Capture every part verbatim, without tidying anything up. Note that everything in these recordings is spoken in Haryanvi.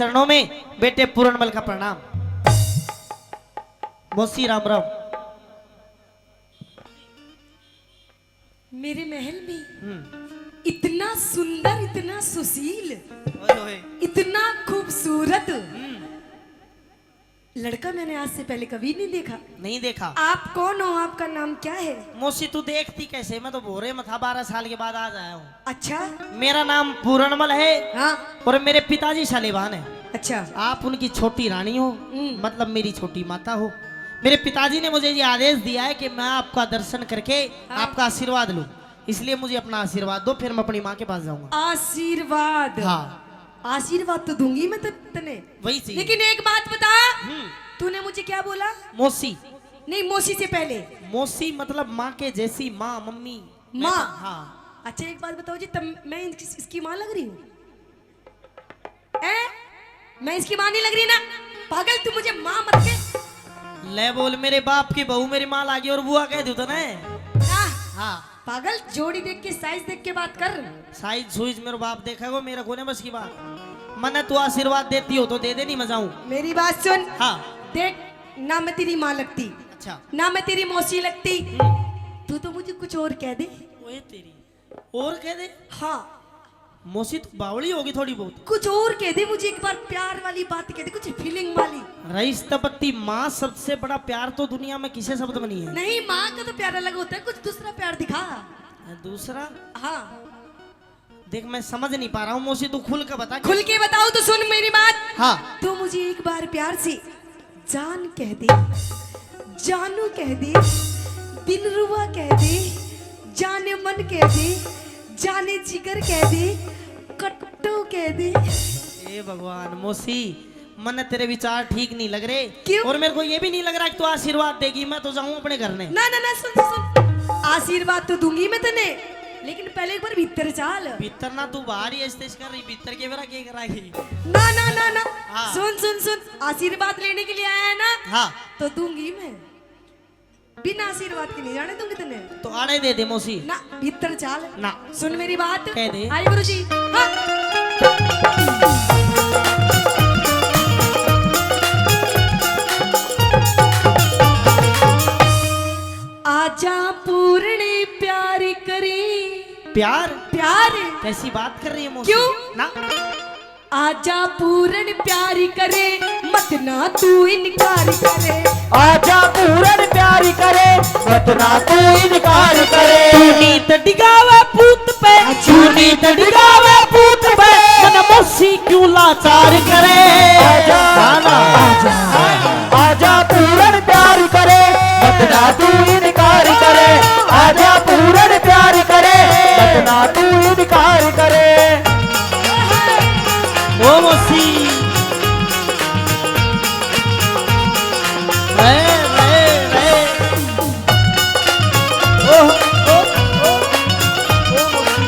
चरणों में बेटे पूरणमल का प्रणाम। मौसी राम राम। मेरे महल में हम्म। इतना सुंदर, इतना सुशील, ओए होए। इतना खूबसूरत हम्म। लड़का मैंने आज से पहले कभी नहीं देखा। नहीं देखा। आप कौन हो, आपका नाम क्या है? मौसी, तू देखती कैसे? मैं तो भोरे में था, बारह साल के बाद आज आया हूँ। अच्छा। मेरा नाम पूरणमल है। हाँ। और मेरे पिताजी शालिवान है। अच्छा। आप उनकी छोटी रानी हो, हम्म। मतलब मेरी छोटी माता हो। मेरे पिताजी ने मुझे ये आदेश दिया है कि मैं आपका दर्शन करके हाँ। आपका आशीर्वाद लूं, इसलिए मुझे अपना आशीर्वाद दो, फिर मैं अपनी माँ के पास जाऊंगा। आशीर्वाद? हाँ। आशीर्वाद तो दूंगी मैं त-, तने। वही चीज। लेकिन एक बात बता, हम्म। तूने मुझे क्या बोला? मौसी। नहीं, मौसी से पहले। मौसी मतलब माँ के जैसी माँ, मम्मी। मैं माँ? तो, हाँ। अच्छा, एक बात बताओ जी, तब मैं इनकी, इसकी माँ लग रही हूँ? हैं? मैं इसकी माँ नहीं लग रही ना? पागल, तू मुझे माँ मत कह। ले बोल, मेरे बाप की बहू मेरी माँ लागी और बुआ कह दूँ तने? हाँ। हाँ। पागल, जोड़ी देख के, साइज देख के बात कर। साइज सुइज मेरे बाप देखेगो, मेरे कोने बस की बात। मने तू आशीर्वाद देती हो तो दे दे, नहीं मैं जाऊं। मेरी बात सुन। हाँ। देख, ना मैं तेरी माँ लगती, अच्छा। ना मैं तेरी मौसी लगती। हम्म। तू तो मुझे कुछ और कह दे। ओए तेरी, और कह दे। हाँ। मौसी, तू बावली होगी थोड़ी बहुत। कुछ और कह दे मुझे, एक बार प्यार वाली बात कह दे, कुछ फीलिंग वाली। रईस तपत्ती माँ, सबसे बड़ा प्यार तो दुनिया में किसे शब्द में नहीं है। नहीं, माँ का तो प्यार अलग होता है, कुछ दूसरा प्यार दिखा। दूसरा? हाँ। देख, मैं समझ नहीं पा रहा हूँ मौसी, तू खुल के बता। खुल के बताओ तो सुन मेरी बात। हाँ। तू मुझे एक बार प्यार से जान कह दे, जानू कह दे, दिलरुबा कह दे, जाने मन कह दे, जाने जिगर कह दे, कट्टू कह दे। ए भगवान, मौसी, मन्ने तेरे विचार ठीक नहीं लग रहे। क्यों? और मेरे को ये भी नहीं लग रहा कि तू आशीर्वाद देगी, मैं तो जाऊं अपने घर ने। ना, ना, ना, सुन, सुन, सुन। आशीर्वाद तो दूंगी मैं तने, लेकिन पहले एक बार भीतर चाल। भीतर ना, तू बाहर ही ऐसे कर रही, भीतर के बेरा के कराएगी? ना, ना, ना, ना। हाँ। सुन, सुन, सुन, आशीर्वाद लेने के लिए आया है ना? हाँ। तो दूंगी मैं। बिना आशीर्वाद के नहीं जाने दूंगी तने। तो आड़े दे दे मौसी। ना, भीतर चाल। ना। सुन मेरी बात। कह दे। आई गुरु जी। हाँ। आजा पूर्ण प्यार करी। प्यार? प्यार। कैसी बात कर रही है मौसी? क्यों? ना। आजा पूरण प्यार करे, मत ना तू इनकार करे। आजा पूरण प्यार करे, मत ना तू इनकार करे। तू नीत डिगावे पूत पे, तू नीत डिगावे पूत पे, मन मौसी क्यों लाचार करे। आजा, ना, ना। आजा, आजा पूरण प्यार करे, मत ना तू इनकार करे। आजा पूरण प्यार करे, मत ना तू इनकार करे। ओ मौसी। रे, रे, रे। ओ, ओ, ओ, ओ मौसी।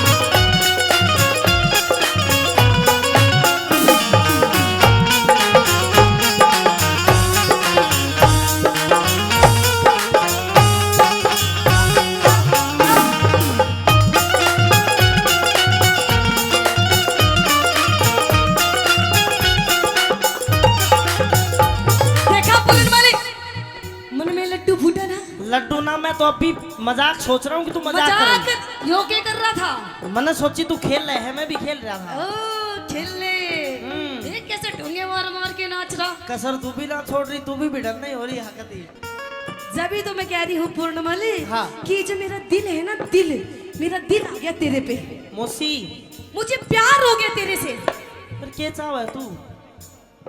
देखा पूरन वाली, मन में लड्डू फूटा ना? लड्डू ना, मैं तो अभी मजाक सोच रहा हूँ कि तू मजाक कर रही है। मजाक? यो के कर रहा था? मैंने सोची तू खेल रहे है, मैं भी खेल रहा था। ओ, खेलने। हम्म। देख कैसे ढोंगे मार मार के नाच रहा। कसर तू भी ना छोड़ रही, तू भी भिड़न नहीं हो रही हकती। जब ही तो मैं कह रही हूँ पूर्णमली हाँ। कि जो मेरा दिल है ना, दिल, मेरा दिल आ गया तेरे पे। मौसी। मुझे प्यार हो गया तेरे से। फिर क्या चाहवा है तू?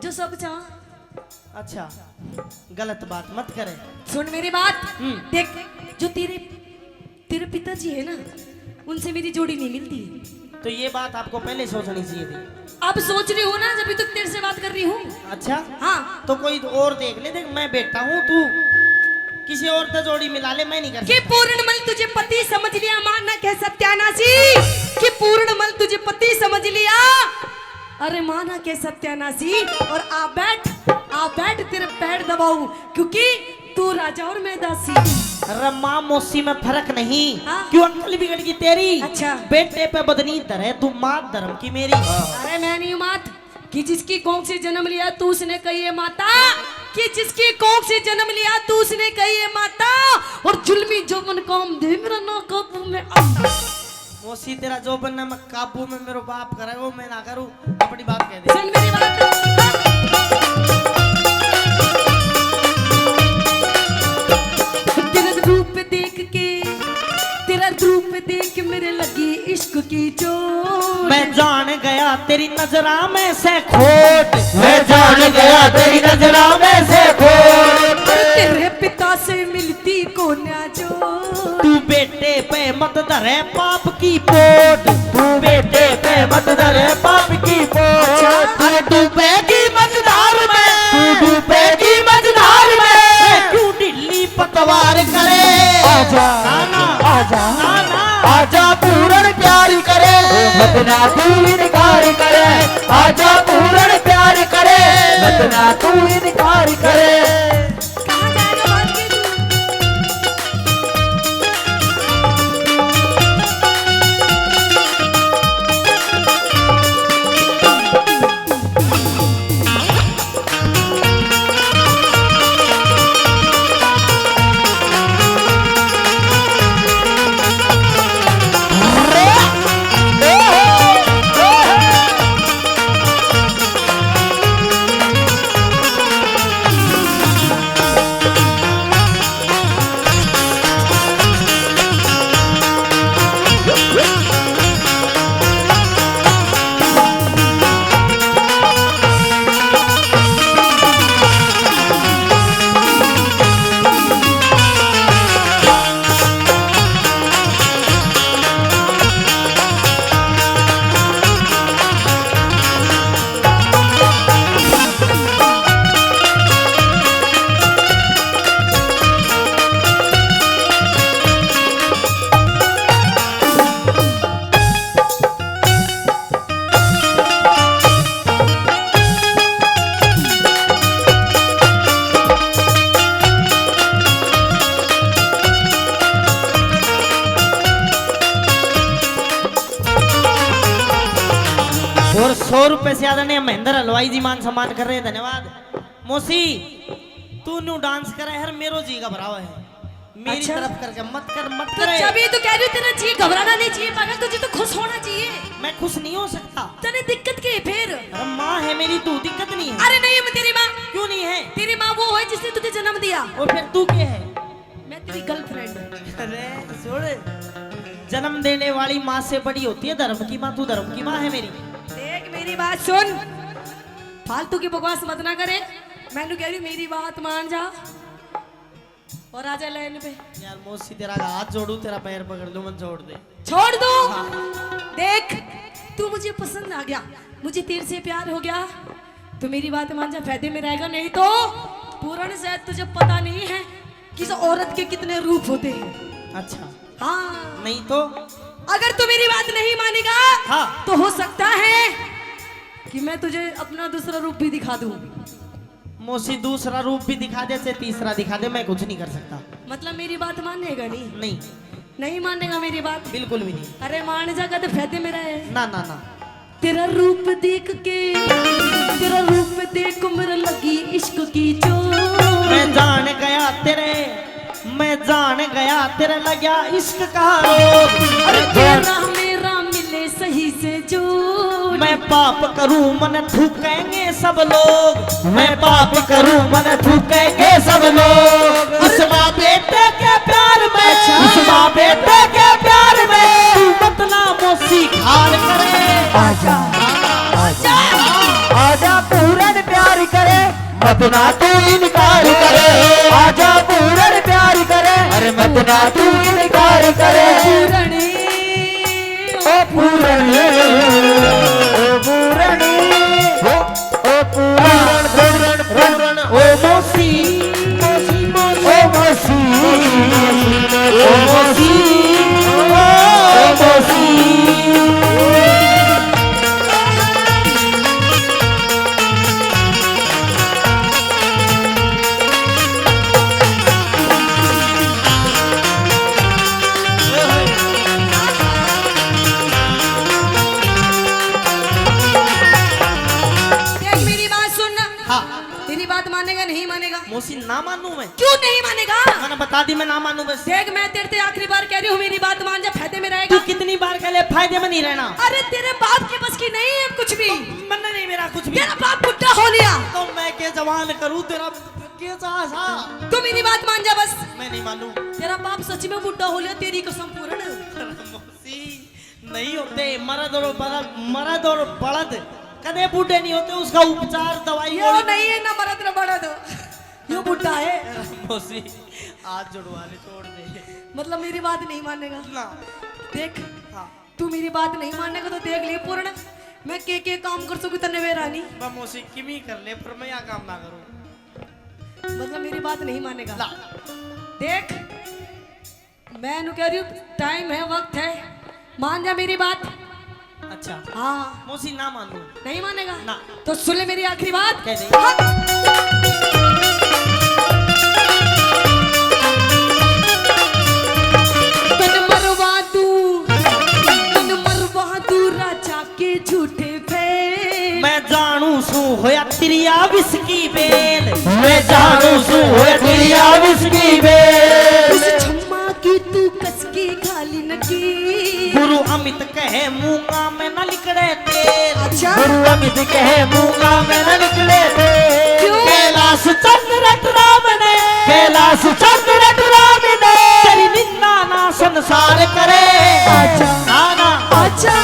जो सब चाह। अच्छा, गलत बात मत करे। सुन मेरी बात। हम्म। देख, जो तेरे, तेरे पिताजी है ना, उनसे मेरी जोड़ी नहीं मिलती। तो ये बात आपको पहले सोचनी चाहिए थी। अब सोच रही हूँ ना, जब तक तेरे से बात कर रही हूँ। अच्छा? हाँ। तो कोई और देख ले, देख मैं बेटा हूँ, तू किसी और से जोड़ी मिला ले, मैं नहीं कर कि सकता। पूर्णमल तुझे पति समझ लिया, माँ ना कह सत्यानाशी, कि पूर्णमल तुझे पति समझ लिया। अरे माना के सत्यानाशी, और आ बैठ, आ बैठ, तेरे पैर दबाऊं, क्योंकि तू राजा और मैं दासी। अरे माँ मौसी में फर्क नहीं, हाँ। क्यों अक्ल बिगड़ गई तेरी? अच्छा। बेटे पे बदनी धरे तू, मात धर्म की मेरी। अरे मैं नहीं हूँ मात, कि जिसकी कोख से जन्म लिया तू उसने कही है माता, कि जिसकी कोख से जन्म लिया तू उसने कही है माता, और जुल्मी जोबन काम दे मेरा ना काबू में आता। मौसी, तेरा जोबन ना मैं काबू में मेरो बाप करे, वो मैं ना करूँ, अपनी बात कह दे। सुन मेरी बात। तेरा रूप देख के, तेरा रूप देख मेरे लगी इश्क की चोट। मैं जान गया तेरी नजरा में से खोट। मैं जान गया तेरी नजरा में से खोट। तेरे पिता से मिलती कोन्या जो। तू बेटे पे मत धरे पाप की पोट। तू बेटे पे मत धरे पाप की पोट। अच्छा। अरे डूबेगी मझधार में, तू डूबेगी मझधार में। मैं क्यों ढीली पतवार करे। आजा, ना, ना। आजा, ना, ना। आजा पूरण प्यार करे, मत ना तू इनकार करे। आजा पूरण प्यार करे, मत ना तू इनकार करे। कहाँ जाएगा बात की तू? और सौ रुपए से ज्यादा नहीं, महेंद्र हलवाई जी मान सम्मान कर रहे हैं, धन्यवाद। मौसी, तू न्यू डांस करे हर मेरो जी घबरावे है। मेरी अच्छा। तरफ करके मत कर, मत तो करे। जब ये तो कह रही हूँ, तेरा जी घबराना नहीं चाहिए पागल, तुझे तो खुश होना चाहिए। मैं खुश नहीं हो सकता। तने दिक्कत के फिर? अरे माँ है मेरी तू, दिक्कत नहीं है। अरे नहीं, मैं तेरी माँ। क्यों नहीं है? तेरी माँ वो है जिसने तुझे जन्म दिया। और फिर तू क्या है? मैं तेरी गर्लफ्रेंड। अरे सुन, जन्म देने वाली माँ से बड़ी होती है धर्म की माँ। तू धर्म की माँ है मेरी। देख मेरी बात सुन, फालतू की बकवास मत ना करे। मैंने कह रही मेरी बात मान जा। और आजा लाइन पे। यार मौसी, तेरा हाथ जोड़ू, तेरा पैर पकड़ लूं, मत छोड़ दे। छोड़ दो। हाँ। देख, तू मुझे पसंद आ गया, मुझे तेरे से प्यार हो गया, तो मेरी बात मान जा, फायदे में रहेगा। नहीं तो पूरण, शायद तुझे पता नहीं है कि इस औरत के कितने रूप होते हैं। अच्छा। हाँ। नहीं तो? अगर तू मेरी बात नहीं मानेगा, हाँ। तो हो सकता है कि मैं तुझे अपना दूसरा रूप भी दिखा दूं। मौसी, दूसरा रूप भी दिखा दे, चाहे तीसरा दिखा दे, मैं कुछ नहीं कर सकता। मतलब मेरी बात मानेगा नहीं? नहीं। नहीं मानेगा मेरी बात? बिल्कुल भी नहीं। अरे मान जा, कद फायदे में रहे। ना, ना, ना। तेरा रूप देख के, तेरा रूप देख मेरे लगी इश्क की चोट। मैं जान गया तेरे, मैं जान गया तेरे लग्या इश्क का रोग। अरे तेरा मेरा मिले सही से जोड़। मैं पाप करूं मन थूकेंगे सब लोग, मैं पाप करूं मन थूकेंगे सब लोग। इस माँ बेटे के प्यार में, अच्छा। इस माँ बेटे के प्यार में तू मत ना मौसी खार करे। आजा, आजा, आजा पूरण प्यार करे, मत ना तू इनकार करे। आजा पूरण प्यार करे, अरे मत ना तू इनकार करे। पूरण। ओ पूरण, ओ पूरण, ओ, ओ पूरण, पूरण, पूरण, ओ मौसी, मौसी, मौसी, ओ मौसी, मौसी, ओ मौसी, ओ मौसी। मौसी, ना मानू मैं। क्यों नहीं मानेगा? मैंने बता दी, मैं ना मानू बस। देख, मैं तेरे से आखिरी बार कह रही हूँ, मेरी बात मान जा, फायदे में रहेगा। तू कितनी बार कह ले, फायदे में नहीं रहना। अरे, तेरे बाप के बस की नहीं है कुछ भी। तो मन्ने नहीं मेरा कुछ भी। तेरा बाप बुढ़ा हो लिया। तो मैं के जवान करूँ, तेरा के सा, सा। तू मेरी बात मान जा बस। मैं नहीं मानू। तेरा बाप सच में बुढ़ा हो लिया, तेरी कसम पूर्ण। मौसी, नहीं होते, मर्द और बलद, मर्द और बलद कदे बूढ़े नहीं होते, उसका उपचार, दवाई, यो गोली। नहीं है ना मर्द ना बलद, यो बुढ़ा है। मौसी, हाथ जुड़वा ले, छोड़ दे। मतलब मेरी बात नहीं मानेगा? ना। देख, हाँ। तू मेरी बात नहीं मानेगा तो देख ले पूर्ण, मैं के के काम कर सकूँ तन्ने वे रानी। बा मौसी, किमी कर ले, पर मैं यह काम ना करूँ। मतलब मेरी बात नहीं मानेगा? ना। देख, मैं नु कह रही हूँ, टाइम है, वक्त है, मान जा मेरी बात। अच्छा। हाँ। मौसी, ना मानू। नहीं मानेगा? ना। तो सुन ले मेरी आखिरी बात। कह दे। हाँ। तन मरवा दूँ, तन मरवा दूँ राजा के झूठे फेल। मैं जानू सू होया तिरिया विस्की बेल। मैं जानू सू होया तिरिया विस्की बेल। उस छम्मा की तू कसकी घाली नकी। गुरु अमित कहे मूंगा में ना लिकड़े तेल। अच्छा। गुरु अमित कहे मूंगा में ना लिकड़े तेल। क्यों? कैलाश चंद्र राम ने, कैलाश चंद्र राम ने तेरी निंदा ना संसार करे। अच्छा। ना, ना। अच्छा।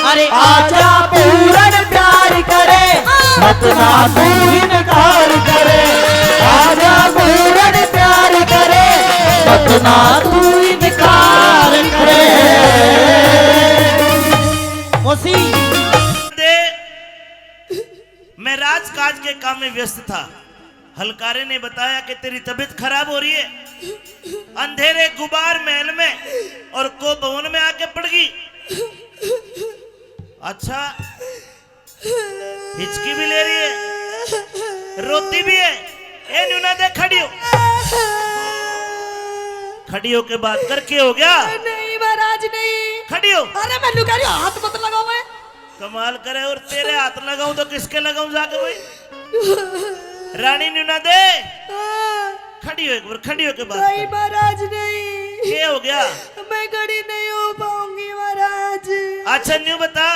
अरे आजा पूरण प्यार करे, मत ना तू इनकार करे। आजा पूरण प्यार करे, मत ना तू इनकार करे। मौसी। दे, मैं राजकाज के काम में व्यस्त था। हलकारे ने बताया कि तेरी तबीयत खराब हो रही है, अंधेरे गुबार महल में और को भवन में आके पड़ गई। अच्छा, हिचकी भी ले रही है, रोती भी है। ए न्यू ना दे, खड़ी हो। खड़ी होके बात कर, के हो गया? नहीं महाराज, नहीं। खड़ी हो। अरे मैं न्यू कह रही हूँ, हाथ मत लगाओ। मैं कमाल करे, और तेरे हाथ लगाऊं तो किसके लगाऊं जाके भाई? रानी न्यू ना दे। हाँ। खड़ी हो एक बार, खड़ी होके बात नहीं कर। महाराज, नहीं। के हो गया? मैं खड़ी नहीं हो पाऊंगी महाराज। अच्छा न्यू बता,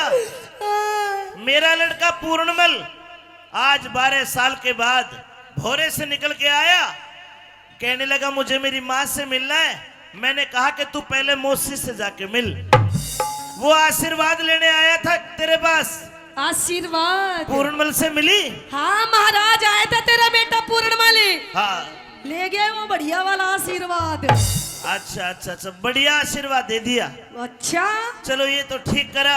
हाँ। मेरा लड़का पूर्णमल आज बारह साल के बाद भोरे से निकल के आया, कहने लगा, मुझे मेरी माँ से मिलना है। मैंने कहा कि तू पहले मौसी से जाके मिल। वो आशीर्वाद लेने आया था तेरे पास। आशीर्वाद? पूर्णमल से मिली? हाँ महाराज, आया था तेरा बेटा पूर्णमल। हाँ। ले गया वो बढ़िया वाला आशीर्वाद। अच्छा, अच्छा, अच्छा, बढ़िया आशीर्वाद दे दिया। अच्छा। चलो, ये तो ठीक करा।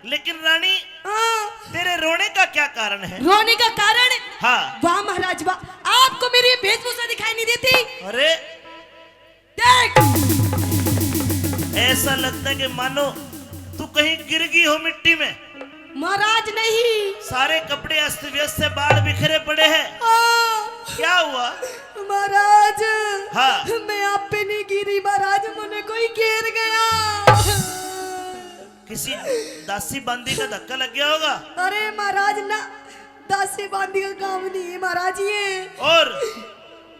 लेकिन रानी, हाँ। तेरे रोने का क्या कारण है? रोने का कारण? हाँ। वाह महाराज वाह, आपको मेरी वेशभूषा दिखाई नहीं देती? अरे। देख। ऐसा लगता है कि मानो तू कहीं गिर गई हो मिट्टी में। महाराज नहीं। सारे कपड़े अस्त व्यस्त है, बाल बिखरे पड़े हैं। हाँ। क्या हुआ? महाराज। हाँ। मैं आप पे नहीं गिरी महाराज, मुझे कोई घेर गया। किसी दासी बांदी का धक्का लग गया होगा। अरे महाराज ना, दासी बांदी का काम नहीं है महाराज ये। और?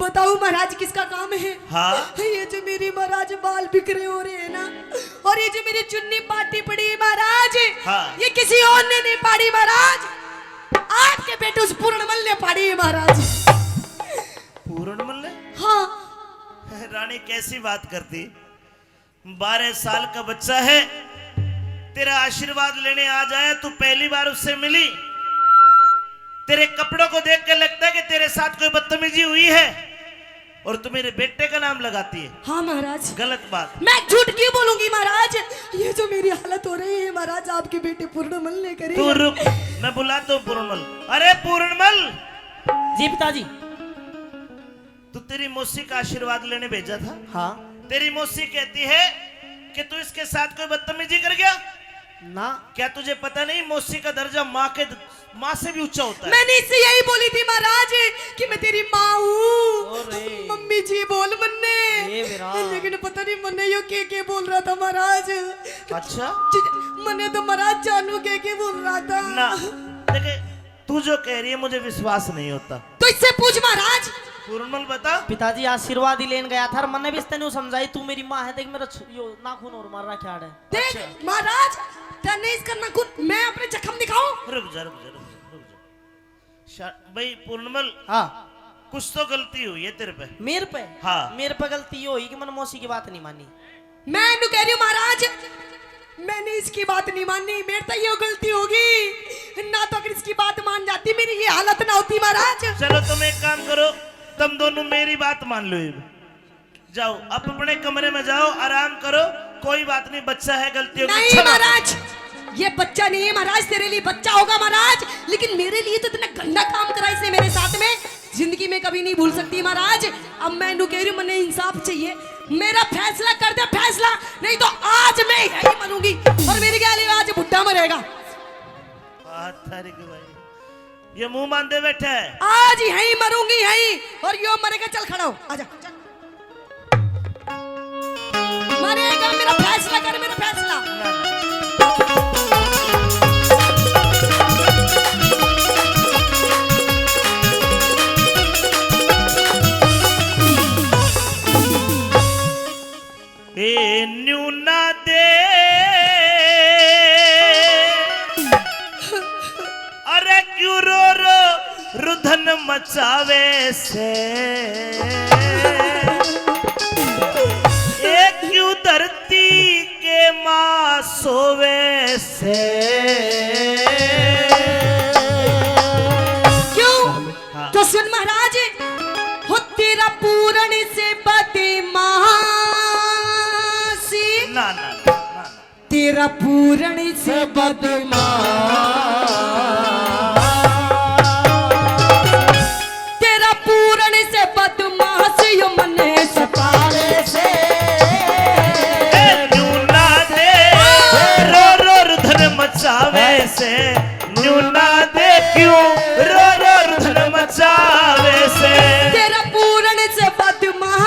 बताओ महाराज किसका काम है? हाँ। ये जो मेरे महाराज बाल बिखरे हो रहे हैं ना, और ये जो मेरी चुन्नी पाटी पड़ी है महाराज, हाँ। ये किसी और ने नहीं पाड़ी महाराज, आपके बेटे उस पूर्णमल ने पाड़ी है महाराज। पूर्णमल ने? हाँ। रानी कैसी बात करती, बारह साल का बच्चा है, तेरा आशीर्वाद लेने आ जाए, तू पहली बार उससे मिली, तेरे कपड़ों को देख के लगता है कि तेरे साथ कोई बदतमीजी हुई है और तू मेरे बेटे का नाम लगाती है। हाँ महाराज। गलत बात। मैं झूठ क्यों बोलूंगी महाराज? ये जो मेरी हालत हो रही है महाराज, आपके बेटे पूर्णमल ने करी तू है। रुक, मैं बुलाता हूँ पूर्णमल। अरे पूर्णमल। जी पिताजी। तू तेरी मौसी का आशीर्वाद लेने भेजा था। हाँ। तेरी मौसी कहती है कि तू इसके साथ कोई बदतमीजी कर गया। ना। क्या तुझे पता नहीं मौसी का दर्जा माँ के, माँ से भी ऊंचा होता है? मैंने इससे यही बोली थी महाराज कि मैं तेरी माँ हूँ। अरे। मम्मी जी बोल मन्ने। ए मेरा। लेकिन पता नहीं मन्ने यो के के बोल रहा था महाराज। अच्छा। जी, मन्ने तो महाराज जानू के के बोल रहा था। ना। देखे, तू जो कह रही है मुझे विश्वास नहीं होता। तो इससे पूछ महाराज। पूर्णमल बता। पिताजी, आशीर्वाद ही लेन गया था और मन्ने भी इसने न्यू समझाई, तू मेरी माँ है, देख मेरा छु-, यो नाखून और मार रहा क्या है। देख अच्छा। महाराज, तन्ने इसका नाखून, मैं अपने जख्म दिखाऊं? रुक जा, रुक जा, रुक जा, रुक जा। शा-, भाई पूर्णमल, हाँ। कुछ तो गलती हुई है तेरे पे। मेरे पे? हाँ। मेरे पे गलती ये हुई कि मैंने मौसी की बात नहीं मानी। मैं इन्हें कह रही हूँ महाराज, मैंने इसकी बात नहीं मानी, मेरे तो ये गलती होगी, ना तो अगर इसकी बात मान जाती मेरी ये हालत ना होती महाराज। चलो तुम एक काम करो, तुम दोनों मेरी बात मान लो। ये जाओ, आप अपने कमरे में जाओ, आराम करो, कोई बात नहीं, बच्चा है, गलती होगी, नहीं क्षमा करो। महाराज, ये बच्चा नहीं है महाराज, तेरे लिए बच्चा होगा महाराज, लेकिन मेरे लिए तो इतना गंदा काम करा इसने मेरे साथ में, जिंदगी में कभी नहीं भूल सकती महाराज। अब मैं इन्हें कह रही हूँ, मैंने इंसाफ चाहिए, मेरा फैसला कर दे फैसला, नहीं तो आज मैं यहीं मरूंगी और मेरी गैल आज बुड्ढा मरेगा। बात तारीख भाई, ये मुंह बांधे बैठे है। आज यहीं मरूंगी, यहीं, और यो मरेगा। चल खड़ा हो, आजा। मरेगा, मेरा फैसला कर, मेरा फैसला। ए न्यू ना दे, अरे क्यों रो रो रुधन मचावे से, ए क्यों धरती के माँ सोवे से। क्यों? हाँ। तो सुन महाराज, हो तेरा पूरण से बदमाशी। ना, ना, ना, ना, ना। तेरा पूरण से बदमाश, तेरा पूरण से बदमाश यो मने सतावे से। ए, न्यू ना दे, रो रो रुधन मचावे से। न्यू ना दे क्यों रो रो रुधन मचावे से। तेरा पूरण से बदमाश,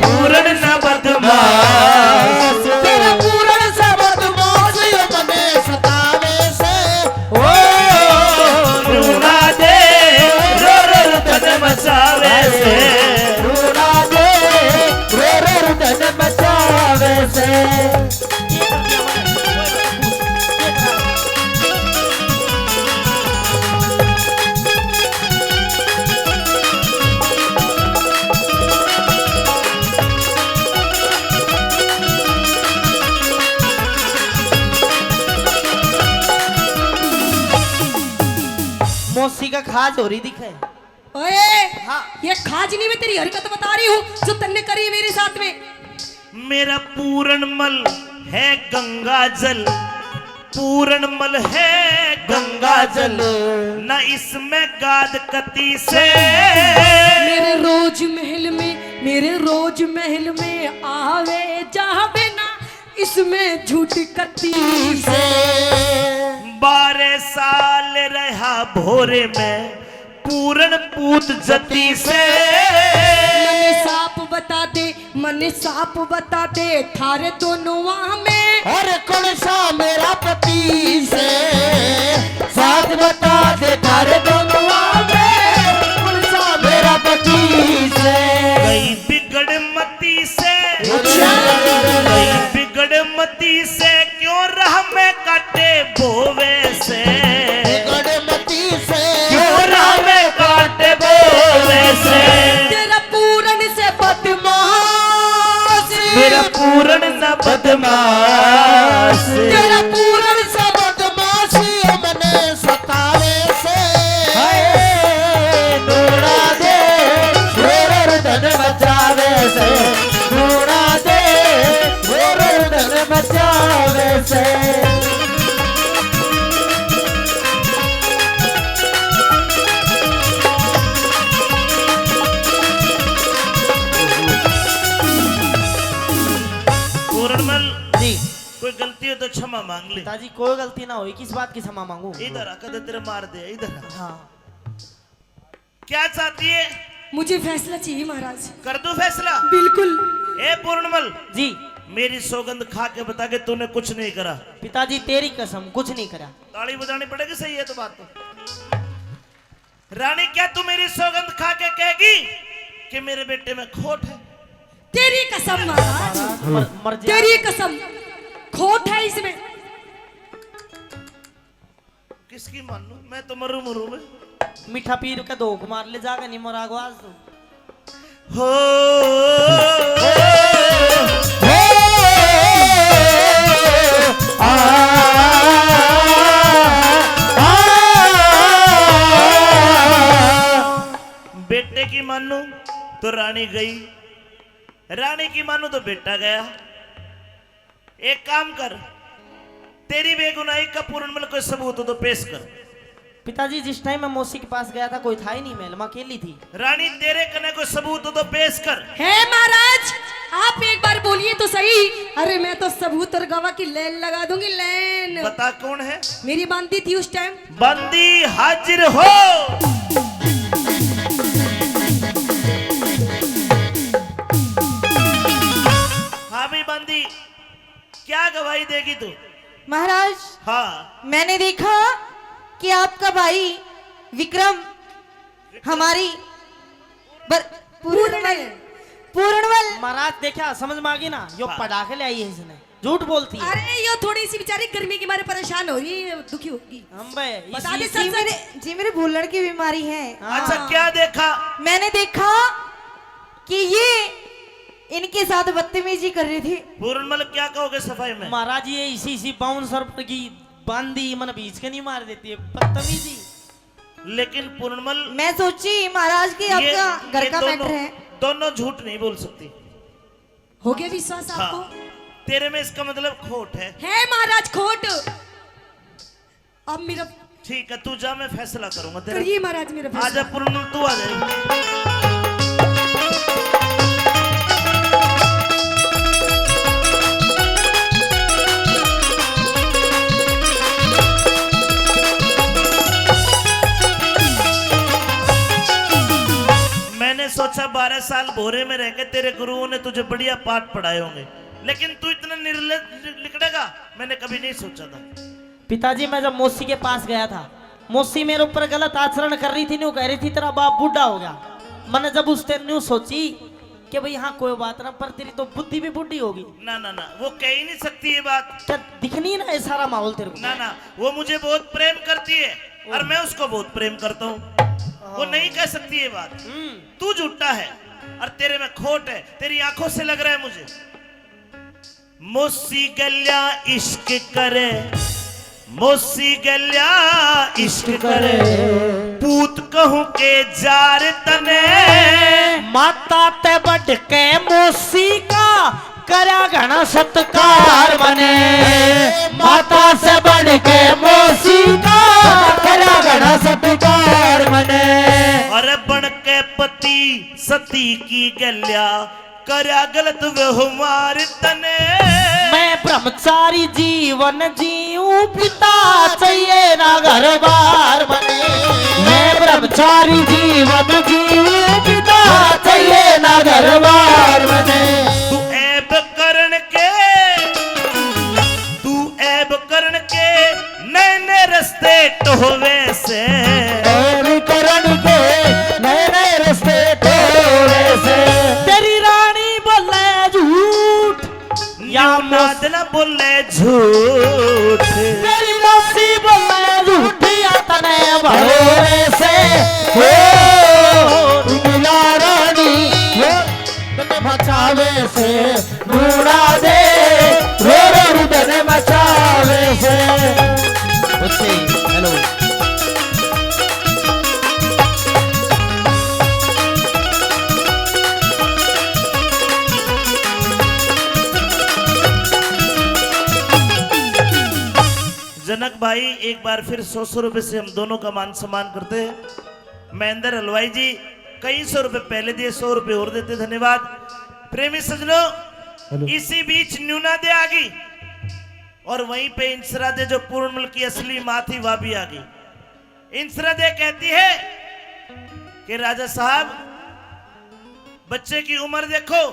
पूरण ना बदमाश। तेरा पूरण से बदमाश यो मने सतावे से। ओ, न्यू ना दे रो रो रुधन मचावे से। न्यू ना दे रो रो रुधन मचावे से। मौसी का खाज हो रही दिखे। ओए, हाँ। ये खाज नहीं, मैं तेरी हरकत बता रही हूँ जो तन्ने करी मेरे साथ में। मेरा पूरण मल है गंगा जल, पूरण मल है गंगा जल, ना इसमें गाद कती से। मेरे रोज महल में, मेरे रोज महल में आवे जावे ना इसमें झूठ कती से। बारह साल रहा भोरे में पूरण पूत जती से। मने साफ बता दे, मने साफ बता दे, थारे दोनों में। अरे कौन सा मेरा पति से? साफ बता दे, थारे दोनों में। कौन सा मेरा पति से? गई बिगड़ मती से। अच्छा। गई बिगड़ मती से। क्यों राह में काटे बोवे से? बिगड़ मती से। क्यों राह में काटे बोवे से? तेरा पूरण से बदमाश। मेरा पूरण ना बदमाश। तेरा पूरण से बदमाश, यो मने सतावे से। हाय, दौड़ा दे, रो रो रुदन मचावे से। दौड़ा दे, रो रो रुदन मचावे से। पूरणमल जी। कोई गलती हो तो क्षमा मांग ले। पिताजी, कोई गलती ना हुई, किस बात की क्षमा मांगू? इधर आ, कदे तेरे मार दे, इधर आ। हाँ। क्या चाहती है? मुझे फैसला चाहिए महाराज। कर दूं फैसला? बिल्कुल। ए पूर्णमल जी। मेरी सौगंध खा के बता के तूने कुछ नहीं करा। पिताजी, तेरी कसम, कुछ नहीं करा। ताली बजानी पड़ेगी, सही है तो बात तो। रानी, क्या तू मेरी सौगंध खा के कहेगी कि मेरे बेटे में खोट है? तेरी कसम महाराज, मर, मर जा। तेरी कसम, खोट है इसमें। किसकी मानूं मैं, तो मरू मरू में। मीठा पीर के धोख मार ले जाके, नहीं मरागो आज तू। हो। बेटे की मानूं तो रानी गई, रानी की मानूं तो बेटा गया। एक काम कर, तेरी बेगुनाही का पूर्णमल कोई सबूत हो तो पेश कर। पिताजी, जिस टाइम मैं मौसी के पास गया था, कोई था ही नहीं महल में, अकेली थी। रानी, तेरे कने कोई सबूत हो तो पेश कर। है महाराज, आप एक बार बोलिए तो सही। अरे, मैं तो सबूत और गवाह की लाइन लगा दूंगी, लाइन। बता, कौन है? मेरी बांदी थी उस टाइम। बांदी, हाजिर हो। हाँ भी बांदी, क्या गवाही देगी तू? महाराज, हाँ। मैंने देखा कि आपका भाई विक्रम हमारी बर-, पूर्णवल, पूर्णवल। महाराज, देखा, समझ में आ गई ना, यो हाँ। पढ़ा के ले आई है इसने, झूठ बोलती है। अरे, यो थोड़ी सी बेचारी गर्मी के मारे परेशान हो रही है, दुखी होगी। हम बे, बता इसी दे, सच, जी सच। मेरे, जी मेरे भूलण की बीमारी है। हाँ। अच्छा, क्या देखा? मैंने देखा कि ये इनके साथ बदतमीजी कर रहे थे। पूर्णमल, क्या कहोगे सफाई में? महाराज, ये इसी इसी बाउंसर पर की बांदी मन बीच के नहीं मार देती है, बदतमीजी। लेकिन पूर्णमल, मैं सोची महाराज कि ये, आपका घर ये का दोनों, मैटर है। दोनों झूठ नहीं बोल सकती। हो गया विश्वास हाँ। आपको? तेरे में इसका मतलब खोट है। है महाराज खोट। अब मेरा ठीक है, तू जा, मैं फैसला करूंगा तेरा। करिए महाराज मेरा फैसला। आजा पूर्णमल, तू आ जा। मैंने सोचा बारह साल भोरे में रह के तेरे गुरुओं ने तुझे बढ़िया पाठ पढ़ाए होंगे, लेकिन तू इतना निर्लज लि-, लिकड़ेगा, मैंने कभी नहीं सोचा था। पिताजी, मैं जब मौसी के पास गया था, मौसी मेरे ऊपर गलत आचरण कर रही थी, न्यू कह रही थी, "तेरा बाप बूढ़ा हो गया।" मैंने जब उस टाइम न्यू सोची कि भाई, हाँ, कोई बात ना, पर तेरी तो बुद्धि भी बूढ़ी होगी। ना, ना, ना, वो कह ही नहीं सकती ये बात। क्या दिखनी ना ये सारा माहौल तेरे को? ना, ना, वो मुझे बहुत प्रेम करती है और मैं उसको बहुत प्रेम करता हूँ। वो नहीं कह सकती ये बात। हम्म। तू झूठा है और तेरे में खोट है, तेरी आंखों से लग रहा है मुझे। मौसी गल्या इश्क करे, मौसी गल्या इश्क करे, पूत कहूं के जार तने। माता ते बढ़ के मौसी का करया घणा सत्कार मने, माता से बढ़ के मौसी का करया घणा सत्कार मने। अरे बन के पति सती की गल्या करया गलत व्यवहार तने। मैं ब्रह्मचारी जीवन जीऊं, पिता चाहिए ना घर बार मने। मैं ब्रह्मचारी जीवन जीऊं, पिता चाहिए ना घर बार मने। तू ऐब करण के, तू ऐब करण के नए नए रस्ते टोहवे से। ऐब करण के नए नए रस्ते टोहवे से। तेरी रानी बोले झूठ, या न्यू नाद ना बोले झूठ। तेरी मौसी बोले झूठ, या तने भरोसे से। हो, मिला रानी, हो, तने बचावे से। रूड़ा दे, रो रो रुदन मचावे से। अच्छे, हेलो। जनक भाई, एक बार फिर सौ सौ रुपए से हम दोनों का मान सम्मान करते हैं। महेंद्र हलवाई जी कई सौ रुपए पहले दिए, सौ रुपए और देते, धन्यवाद। प्रेमी सजनों, हेलो। इसी बीच न्यूना दे आ गई और वहीं पे इंसरा दे, जो पूर्णमल की असली माँ थी, वह भी आ गई। इंसरा दे कहती है कि राजा साहब, बच्चे की उम्र देखो,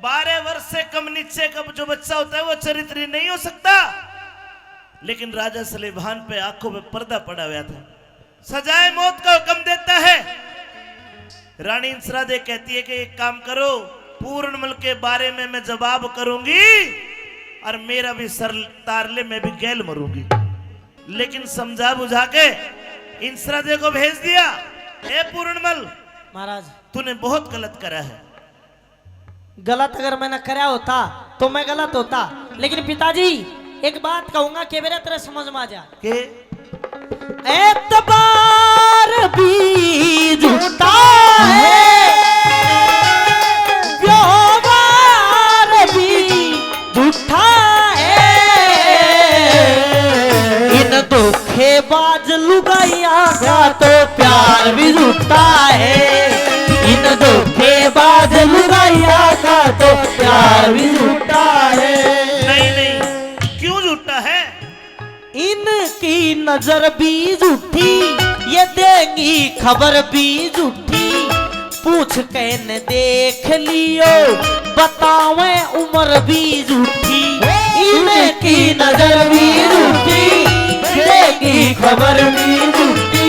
बारह वर्ष से कम नीचे का जो बच्चा होता है वो चरित्री नहीं हो सकता, लेकिन राजा सलेभान पे आंखों पे पर्दा पड़ा हुआ था। सजाए मौत का हुक्म देता है। रानी इंसरा दे कहती है कि एक काम करो, पूर्णमल के बारे में मैं जवाब करूंगी और मेरा भी सर तार ले, मैं भी गैल मरूंगी। लेकिन समझा बुझा के इंसरा दे को भेज दिया, ए पूर्णमल, महाराज। तूने बहुत गलत करा है। गलत अगर मैंने करया होता तो मैं गलत होता, लेकिन पिताजी, एक बात कहूंगा, के बेरा तेरे समझ में आ जा। के? एतबार भी झूठा है, व्यवहार भी झूठा है। इन धोखेबाज लुगाइयां का तो प्यार भी झूठा है। इन धोखेबाज लुगाइयां का तो प्यार भी झूठा है। नहीं, नहीं, क्यों झूठा है? इनकी नजर भी झूठी, ये देंगी खबर भी झूठी। पूछ के न देख लियो, बतावे उम्र भी झूठी। इनकी नजर भी झूठी, देगी खबर भी झूठी।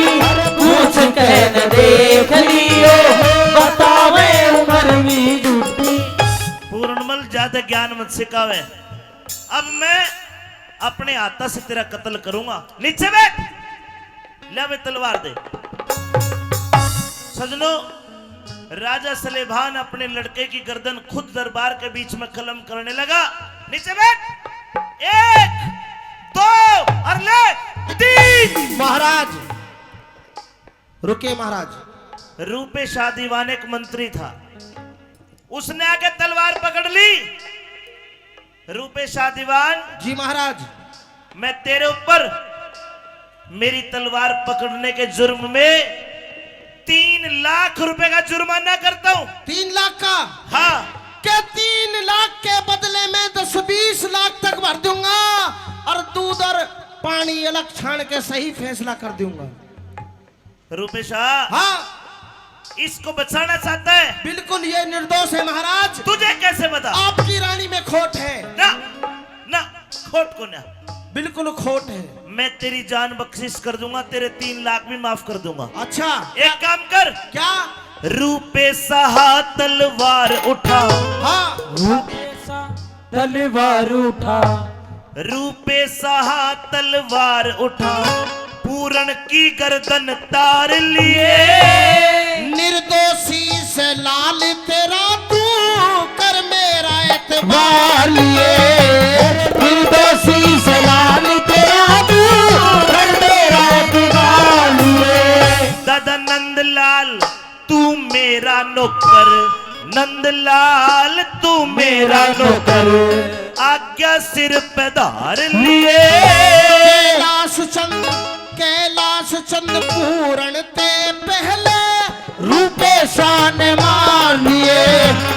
पूछ के न देख लियो, बतावे उम्र भी झूठी। पूर्णमल, ज्यादा ज्ञान मत सिखावे। अब मैं अपने हाथा से तेरा कत्ल करूंगा। नीचे बैठ। ले बे तलवार दे। सजनो, राजा सलेभान अपने लड़के की गर्दन खुद दरबार के बीच में कलम करने लगा। नीचे बैठ। एक, दो और ले तीन। महाराज, रुकिए महाराज। रूपेशा दीवान एक मंत्री था, उसने आके तलवार पकड़ ली। रूपेशा दीवान, जी महाराज। मैं तेरे ऊपर मेरी तलवार पकड़ने के जुर्म में तीन लाख रुपए का जुर्माना करता हूँ। तीन लाख का? हाँ। के तीन लाख के बदले में दस बीस लाख तक भर दूंगा और दूध और पानी अलग छान के सही फैसला कर दूंगा। रूपेशा, हाँ। इसको बचाना चाहता है? बिल्कुल, ये निर्दोष है महाराज। तुझे कैसे पता? आपकी रानी में खोट है। ना, ना, खोट को ना। बिल्कुल खोट है। मैं तेरी जान बख्शिश कर दूंगा, तेरे तीन लाख भी माफ कर दूंगा। अच्छा। एक काम कर। क्या? रूपेशा, तलवार उठा। हाँ। रूपेशा, तलवार उठा। रूपेशा, तलवार उठा, पूरण की गर्दन तार लिए। निर्दोषी से लाल तेरा तू कर मेरा एतबार लिए। निर्दोषी से लाल तेरा तू कर मेरा एतबार लिए। दादा नंदलाल, तू मेरा नौकर, नंदलाल तू मेरा नौकर, आज्ञा सिर पे धार लिए। कैलाश चंद, कैलाश चंद पूरण ते पहले रूपेशा ने मान लिए।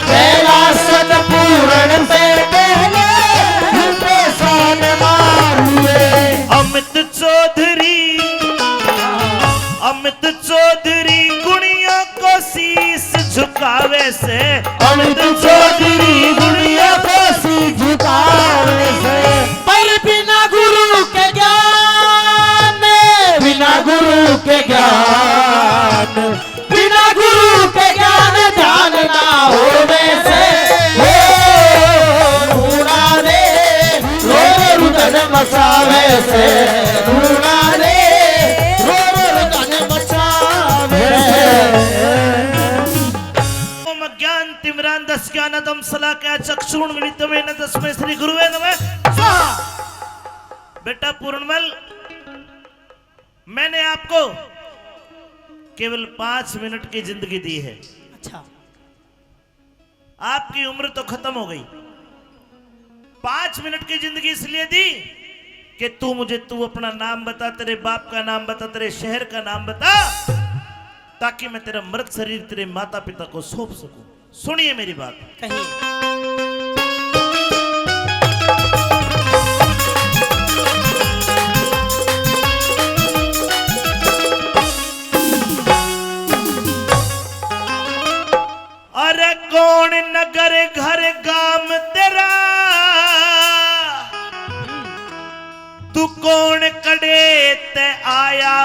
कैलाश चंद पूरण से पहले रूपेशा ने मान लिए। अमित चौधरी, अमित चौधरी गुणिया को शीश झुकावे से। अमित चौधरी गुणिया को शीश झुकावे से। पर बिना गुरु के ज्ञान, बिना गुरु के ज्ञान, बिना गुरु के ज्ञान ध्यान ना होवे से। ओ रूणा रे, रो रो रुदन मचावे से। रूणा रे, रो रो रुदन मचावे से। ओम अज्ञान तिमिरांधस्य ज्ञानांजन शलाकया चक्षुरुन्मीलितं येन तस्मै श्री गुरुवे नमः स्वाहा। बेटा पूर्णमल, मैंने आपको केवल पांच मिनट की जिंदगी दी है। अच्छा। आपकी उम्र तो खत्म हो गई। पांच मिनट की जिंदगी इसलिए दी कि तू मुझे, तू अपना नाम बता, तेरे बाप का नाम बता, तेरे शहर का नाम बता, ताकि मैं तेरा मृत शरीर तेरे माता पिता को सौंप सकूं। सुनिए मेरी बात। कहिए। अरे कौन नगर घर गाम तेरा, तू कौन कड़े ते आया?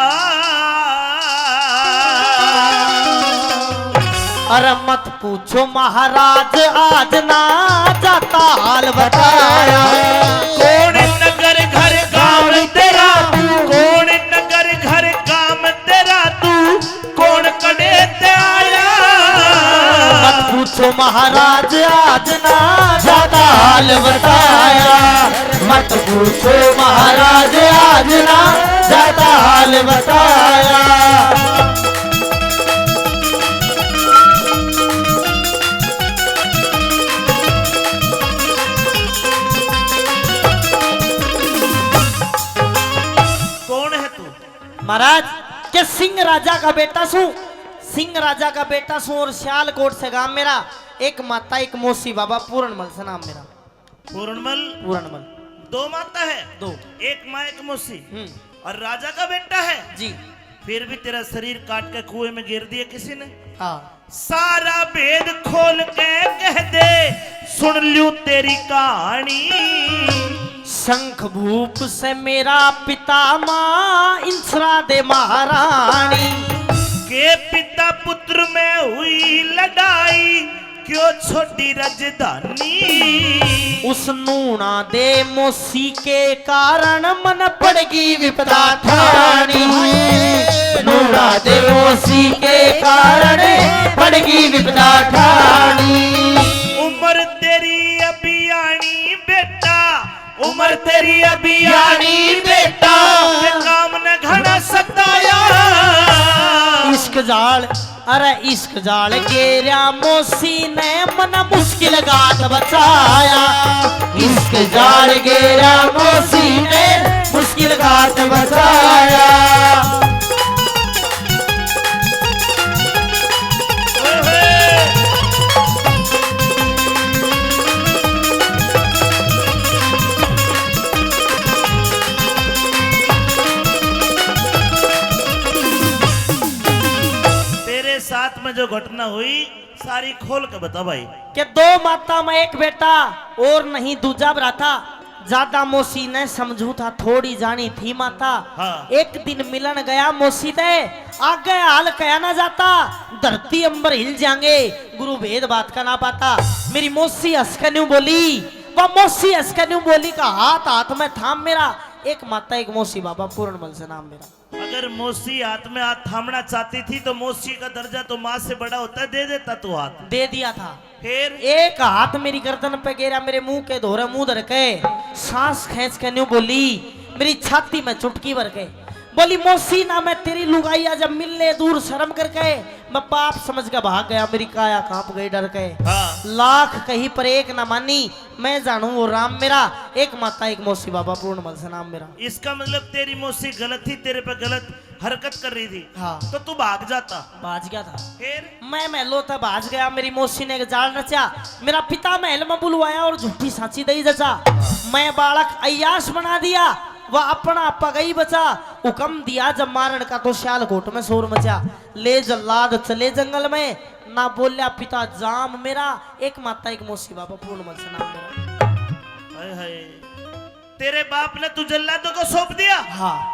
अरे मत पूछो महाराज, आज ना जाता हाल बताया। कौन नगर घर गांव तेरा, कौन नगर घर गांव तेरा, तू कौन कड़े ते आया? मत पूछो महाराज, आज ना जाता हाल बताया। मत पूछो महाराज, आज ना जाता हाल बताया। कौन है तू? महाराज, के सिंह राजा का बेटा सूं, सिंह राजा का बेटा सूं और सियालकोट से गांव मेरा। एक माता, एक मौसी, बाबा पूरणमल से नाम मेरा। पूरणमल? पूरणमल। दो माता है? दो। एक माँ, एक मौसी। हम्म। और राजा का बेटा है? जी। फिर भी तेरा शरीर काट के कुएं में गिर दिया किसी ने। हाँ। सारा भेद खोल के कह दे, सुन ल्यूं तेरी कहानी। शंख भूप से मेरा पिता, माँ इंसरा दे महारानी। के पिता पुत्र में हुई लड़ाई, क्यों छोड़ी राजधानी। उस नूणा दे मौसी के कारण मन पड़गी विपदा ठाणी। नूणा दे मौसी के कारण पड़गी विपदा ठाणी। उम्र तेरी अभी आनी बेटा, उम्र तेरी अभी आनी बेटा, के काम ने घना सताया। इश्क जाल, अरे इश्क जाल गेरा मौसी ने मन मुश्किल घात बचाया। इश्क जाल गेरा मौसी ने मुश्किल घात बचाया। तेरे साथ में जो घटना हुई, सारी खोल के बता भाई। के दो माता में एक बेटा और नहीं दूजा भ्राता। ज्यादा मौसी ने समझू था, थोड़ी जानी थी माता। हाँ। एक दिन मिलन गया मौसी ते, आगे हाल कहा ना जाता, धरती अंबर हिल जाएंगे, गुरु भेद बात का ना पाता। मेरी मौसी हंस के न्यू बोली, वह मौसी हंस के न्यू बोली का हाथ हाथ में थाम मेरा, एक माता एक मौसी, बाबा पूरणमल से नाम मेरा। अगर मौसी हाथ में हाथ थामना चाहती थी तो मौसी का दर्जा तो माँ से बड़ा होता है, दे देता तू हाथ। दे दिया था। फिर? एक हाथ मेरी गर्दन पे गेरा, मेरे मुंह के धोरे मुंह धर के सांस खींच के न्यू बोली, मेरी छाती में चुटकी भर के बोली, मौसी ना मैं तेरी लुगाई, आ जब मिलने दूर शर्म करके, मैं पाप समझ के भाग गया, मेरी काया कांप गई डर के। हाँ। लाख कही पर एक ना मानी, मैं जानू वो राम मेरा, एक माता एक मौसी, बाबा पूरणमल से नाम मेरा। इसका मतलब तेरी मौसी गलत थी, तेरे पे गलत हरकत कर रही थी, हाँ। तो तू भाग जाता। भाज गया था। फिर? मैं महलों तक भाज गया, मेरी मौसी ने एक जाल रचा, मेरा पिता महल में बुलवाया और झूठी सांची दई जचा। मैं बालक अय्याश बना दिया, वह अपना पगई बचा। हुक्म दिया जब मारण का तो सियालकोट में शोर मचा। ले जल्लाद चले जंगल में, ना बोल्या पिता जाम मेरा, एक माता एक मौसी, बाबा पूरणमल से नाम मेरा। हाय हाय। तेरे बाप ने तू जल्लादों को सौंप दिया? हाँ।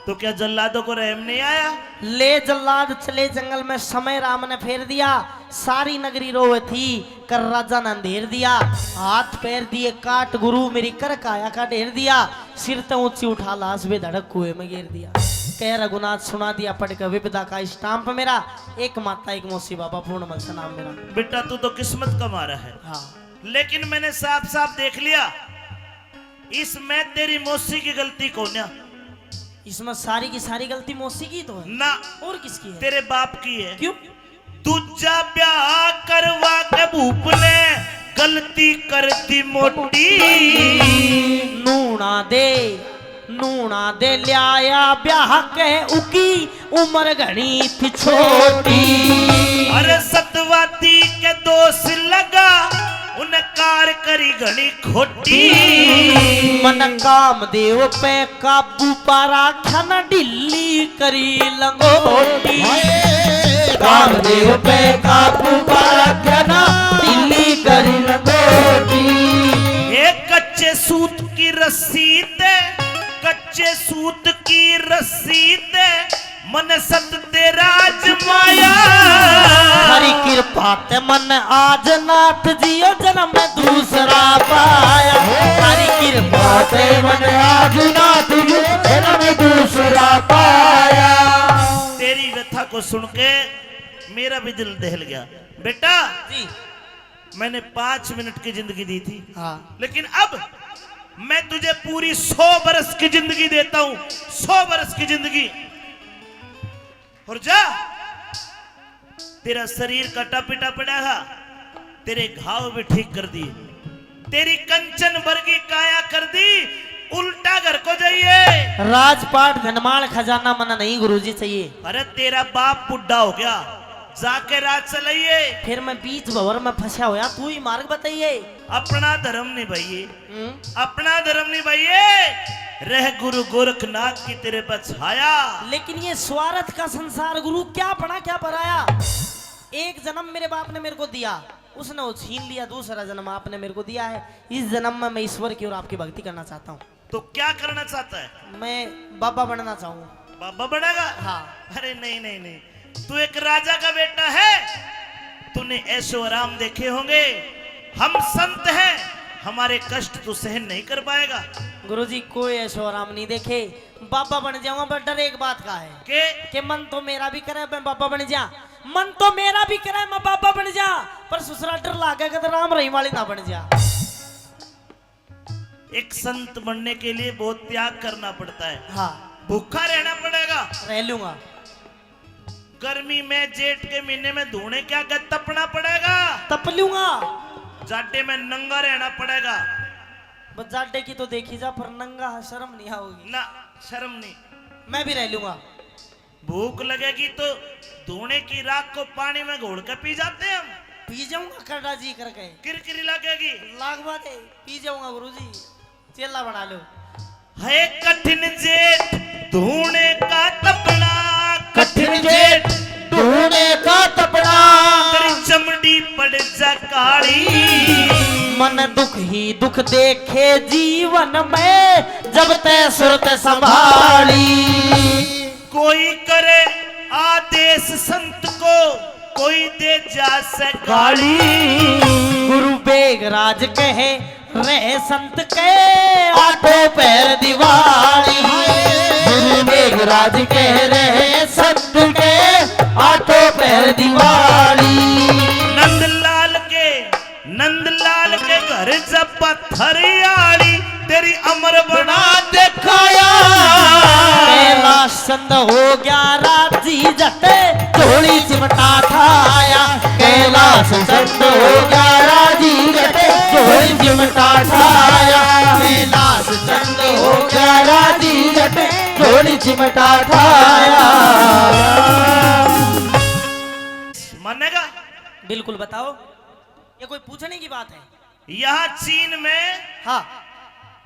तो क्या जल्लादों को रहम नहीं आया? ले जल्लाद चले जंगल में, समय राम ने फेर दिया। सारी नगरी रोवे थी, कर राजा ने अंधेर दिया। हाथ पैर दिए काट गुरु, मेरी कर काया का ढेर दिया। सिर ते ऊंची उठा लाश बेधड़क कुएं में गिर दिया। कह रघुनाथ सुना दिया पढ़ के विपदा का स्टाम्प मेरा, एक माता एक मौसी, बाबा पूरणमल से नाम मेरा। बेटा तू तो किस्मत का मारा है। हाँ। लेकिन मैंने साफ साफ देख लिया, इसमें तेरी मौसी की गलती कोन्या। इसमें सारी की सारी गलती मौसी की तो है। ना। और किसकी है? तेरे बाप की है। क्यों? दूजा ब्याह करवा के भूप ने गलती कर दी मोटी। नूणा दे, नूणा दे ल्याया ब्याह के, उकी उम्र घणी थी छोटी। अरे सतवादी के दोष लगा, उन कार करी घणी खोटी। मन कामदेव पे काबू पा राख्या ना, ढीली करी लंगोटी। कामदेव पे काबू पा राख्या ना, ढीली करी लंगोटी। एक कच्चे सूत की रस्सी ते कच्चे सूत की रस्सी ते मन सत तेरा आजमाया। थारी कृपा ते मन आज नाथ जियो जन्म दूसरा पाया। थारी कृपा ते मन आज नाथ जियो जन्म दूसरा पाया। तेरी व्यथा को सुन के मेरा भी दिल दहल गया। बेटा, जी। मैंने पाँच मिनट की जिंदगी दी थी, हाँ। लेकिन अब मैं तुझे पूरी सौ बरस की जिंदगी देता हूं, सौ बरस की जिंदगी। और जा, तेरा शरीर कटा पिटा पड़ा था, तेरे घाव भी ठीक कर दिए, तेरी कंचन वर्गी काया कर दी, उल्टा घर को जाइए। राजपाट धनमाल खजाना मना नहीं गुरुजी चाहिए। अरे, तेरा बाप बुढ़ा हो गया, जाके राज चलाइए। फिर मैं बीच भंवर में फंसा होया, तू ही मार्ग बताइए। अपना धर्म निभाइए, हम्म। अपना धर्म निभाइए। रह गुरु गोरखनाथ की तेरे पर छाया। लेकिन ये स्वार्थ का संसार गुरु, क्या बना क्या पराया। एक जन्म मेरे बाप ने मेरे को दिया, उसने वो छीन लिया, दूसरा जन्म आपने मेरे को दिया है। इस जन्म में मैं ईश्वर की और आपकी भक्ति करना चाहता हूँ। तो क्या करना चाहता है? मैं बाबा बनना चाहूँ। बाबा बनेगा? हाँ। अरे नहीं, नहीं, नहीं, तू एक राजा का बेटा है, तूने ऐशो आराम देखे होंगे। हम संत हैं, हमारे कष्ट तू सहन नहीं कर पाएगा। गुरुजी, कोई ऐशो आराम नहीं देखे। बाबा बन जाऊंगा, पर डर एक बात का है के? कि मन तो मेरा भी करे मैं बाबा बन जा, मन तो मेरा भी करे मैं बाबा बन जा, पर ससुरा डर लागे कि तो राम रहीम वाली ना बन जा। एक संत बनने के लिए बहुत त्याग करना पड़ता है। हाँ। भूखा रहना पड़ेगा। रह लूंगा। गर्मी में जेठ के महीने में धूने क्या गए, तपना पड़ेगा। तप लूंगा। जाडे में नंगा रहना पड़ेगा। बस जाडे की तो देखी जा, पर नंगा शर्म नहीं आओगी ना। शर्म नहीं। मैं भी रह लूंगा। भूख लगेगी तो धूने की राख को पानी में घोल के पी जाते हैं हम। पी जाऊंगा करड़ा जी करके। किरकिरी लगेगी। लागवा दे, पी जाऊंगा गुरुजी, चेला बना लो। है कठिन जेठ धूने का तपना, कठिन जेठ धूने का तपना। तेरी चमड़ी पड़ जा काली। मन दुख ही दुख देखे जीवन में, जब तै सुरत संभाली। कोई करे आदेश संत को, कोई दे जा से गाली। गुरु बेगराज कहे रहे संत के, आठों पहर दिवाली। गुरु मेघराज कह रहे संत के, आठों पहर दिवाली। नंदलाल के, नंदलाल के घर जब पत्थर आली, तेरी अमर बना दिखाया। कैलाश चंद हो गया राजी जट, झोली चिमटा ठाया। कैलाश चंद हो गया राजी जट, झोली चिमटा ठाया। कैलाश चंद हो गया राजी जट, झोली चिमटा ठाया। मानेगा? बिल्कुल बताओ, ये कोई पूछने की बात है? यहाँ चीन में हाँ।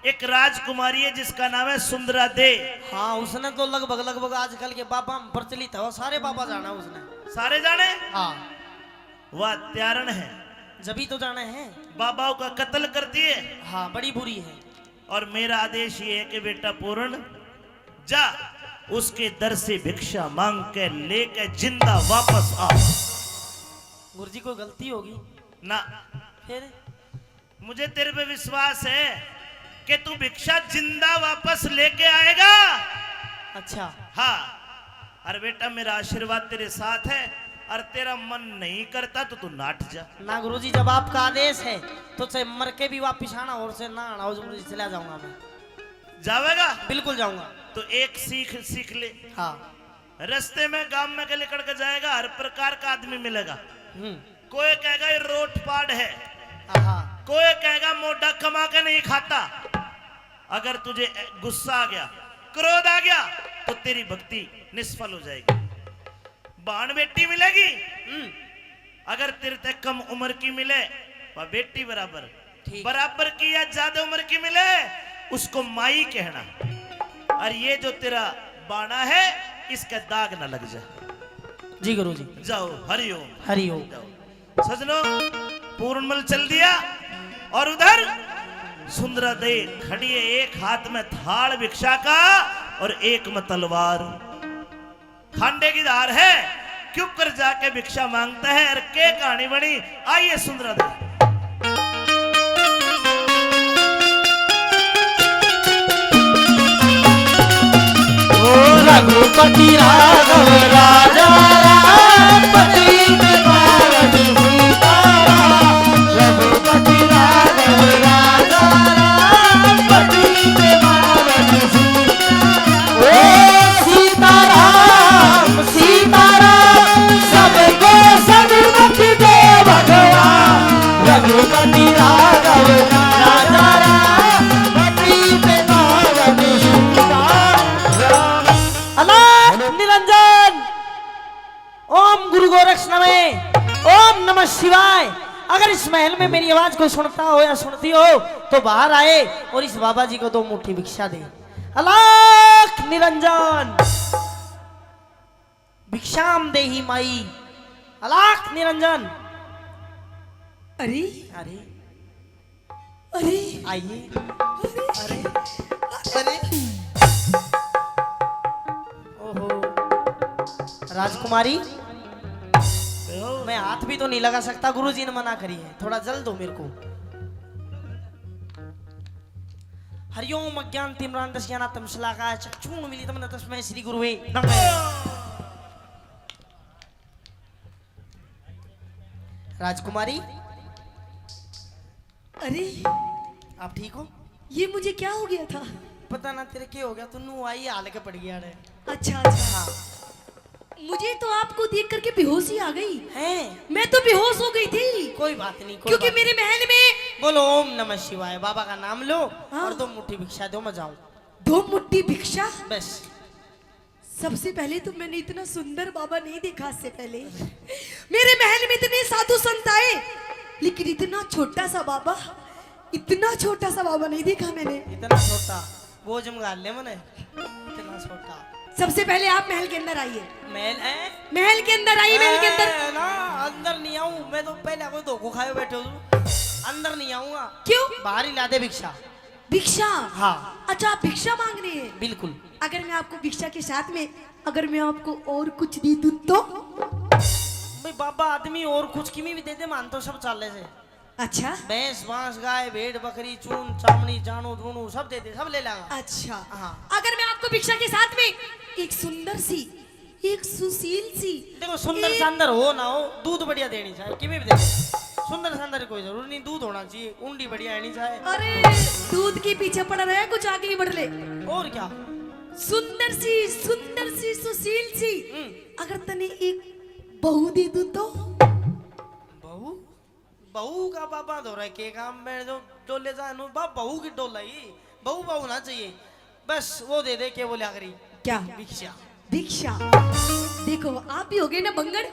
एक राजकुमारी है जिसका नाम है सुंदरा दे। हाँ, उसने तो लगभग, लगभग आजकल के बाबा में प्रचलित है, वो सारे बाबा जाना उसने। सारे जाने? हाँ। वह त्यारण है। जब ही तो जाना है। बाबाओं का कत्ल कर दिए। हाँ, बड़ी बुरी है। और मेरा आदेश ये है कि बेटा पूर्ण, जा, उसके दर से भिक्षा मांग के लेके जिंदा वापस आ। गुरुजी, कोई गलती होगी? ना। फिर? मुझे तेरे पे विश्वास है कि तू भिक्षा जिंदा वापस लेके आएगा। अच्छा। हाँ। अरे बेटा, मेरा आशीर्वाद तेरे साथ है, और तेरा मन नहीं करता तो तू नाट जा। ना गुरुजी, जब आपका आदेश है तो चाहे मर के भी वापिस आना और से ना आना हो, गुरुजी, चला जाऊंगा मैं। जावेगा? बिल्कुल जाऊंगा। तो एक सीख सीख ले। हाँ। रास्ते में गांव में के लिकड़ के जाएगा, हर प्रकार का आदमी मिलेगा। हम्म। कोई कहेगा ये रोट पाड़ है, आहा। कोई कहेगा मोटा कमा के नहीं खाता। अगर तुझे गुस्सा आ गया, क्रोध आ गया, तो तेरी भक्ति निष्फल हो जाएगी। बाण बेटी मिलेगी, हम्म। अगर तेरे ते कम उम्र की मिले, वह बेटी बराबर, ठीक। बराबर की या ज्यादा उम्र की मिले, उसको माई कहना। और ये जो तेरा बाणा है, इसका दाग ना लग जाए। जी गुरु जी। जाओ, हरिओम। हरिओम। जाओ। सजनों, पूर्णमल चल दिया और उधर सुंदरा दे खड़ी है, एक हाथ में थाल भिक्षा का और एक में तलवार। खांडे की धार है, क्यों कर जाके भिक्षा मांगता है और के कहानी बनी। आइए सुंदरा दे। ओ रघुपति राघव राजा राम, पतित पावन सीताराम। रघुपति राघव राजा राम, पतित पावन सीताराम। ओ सीताराम, सीताराम, सबको सदबुद्धि दे भगवान। रघुपति राघव राजा राम, पतित पावन सीताराम। अलख निरंजन, ओम गुरु गोरक्ष नमः, ओम नमः शिवाय। अगर इस महल में मेरी आवाज को सुनता हो या सुनती हो तो बाहर आए और इस बाबा जी को दो मुट्ठी भिक्षा दे। अलख निरंजन, भिक्षाम देहि माई। अलख निरंजन। अरे, अरे, अरे, आइए। अरे, अरे, ओहो, राजकुमारी, मैं हाथ भी तो नहीं लगा सकता, गुरुजी ने मना करी है। थोड़ा जल दो मेरे को। हरिओम अज्ञान तिमिरांधस्य ज्ञानानाम शलाकया चक्षुरुन्मीलितं येन तस्मै श्री गुरुवे नमः। राजकुमारी, अरे, आप ठीक हो? ये मुझे क्या हो गया था? पता ना तेरे के हो गया, तू नू आई हाल के पड़ गया रे। अच्छा, अच्छा। हाँ। मुझे तो आपको देख करके बेहोशी आ गई। हैं? मैं तो बेहोश हो गई थी। कोई बात नहीं, कोई क्योंकि बात मेरे नहीं। महल में बोलो ओम नमः शिवाय, बाबा का नाम लो हाँ। और दो मुट्ठी भिक्षा दो, मैं जाऊं। दो मुट्ठी भिक्षा? बस। सबसे पहले तो मैंने इतना सुंदर बाबा नहीं देखा आज से पहले। मेरे महल में इतने साधु संत आए, लेकिन इतना छोटा सा बाबा, इतना छोटा सा बाबा नहीं देखा मैंने। इतना छोटा, वो जमगा ले मने, इतना छोटा। सबसे पहले आप महल के अंदर आइए। महल है? महल के अंदर आइए, महल के अंदर। ए, ना, अंदर नहीं आऊं मैं, तो पहले कोई धोखो खाए बैठे हो तुम। अंदर नहीं आऊंगा। क्यों? बाहर ही ला दे भिक्षा। भिक्षा? हाँ। अच्छा, आप भिक्षा मांग रहे हैं? बिल्कुल। अगर मैं आपको भिक्षा के साथ में, अगर मैं आपको और कुछ दे दूं तो? भाई बाबा, आदमी और कुछ किमी भी दे दे, मान तो सब चाले से। अच्छा। भैंस, बांस, गाय, भेड़, बकरी, चून, चामड़ी, जानू, दूनू, सब दे दे, सब ले लांगा। अच्छा। हाँ। अगर मैं आपको भिक्षा के साथ में एक सुंदर सी, एक सुशील सी, देखो, सुंदर एक सांदर हो ना हो, दूध बढ़िया देनी चाहिए, किमें भी दे दे। सुंदर सांदर कोई जरूर नहीं, दूध होना चाहिए, उंडी बढ़िया आनी चाहिए। अरे, दूध के पीछे पड़ा रहे, कुछ आगे ही बढ़ ले। और क्या? सुंदर सी, सुंदर सी, सुशील सी, हम्म। अगर तने एक बहू दे दूं तो? बहू? बहू का बाबा धोरे के काम में जो डोले जाए नु, बा बहू की डोलाई, बहू बहू ना चाहिए, बस वो दे दे, के बोले आखिरी? क्या? भिक्षा। भिक्षा। देखो, आप भी हो गए ना बंगड़।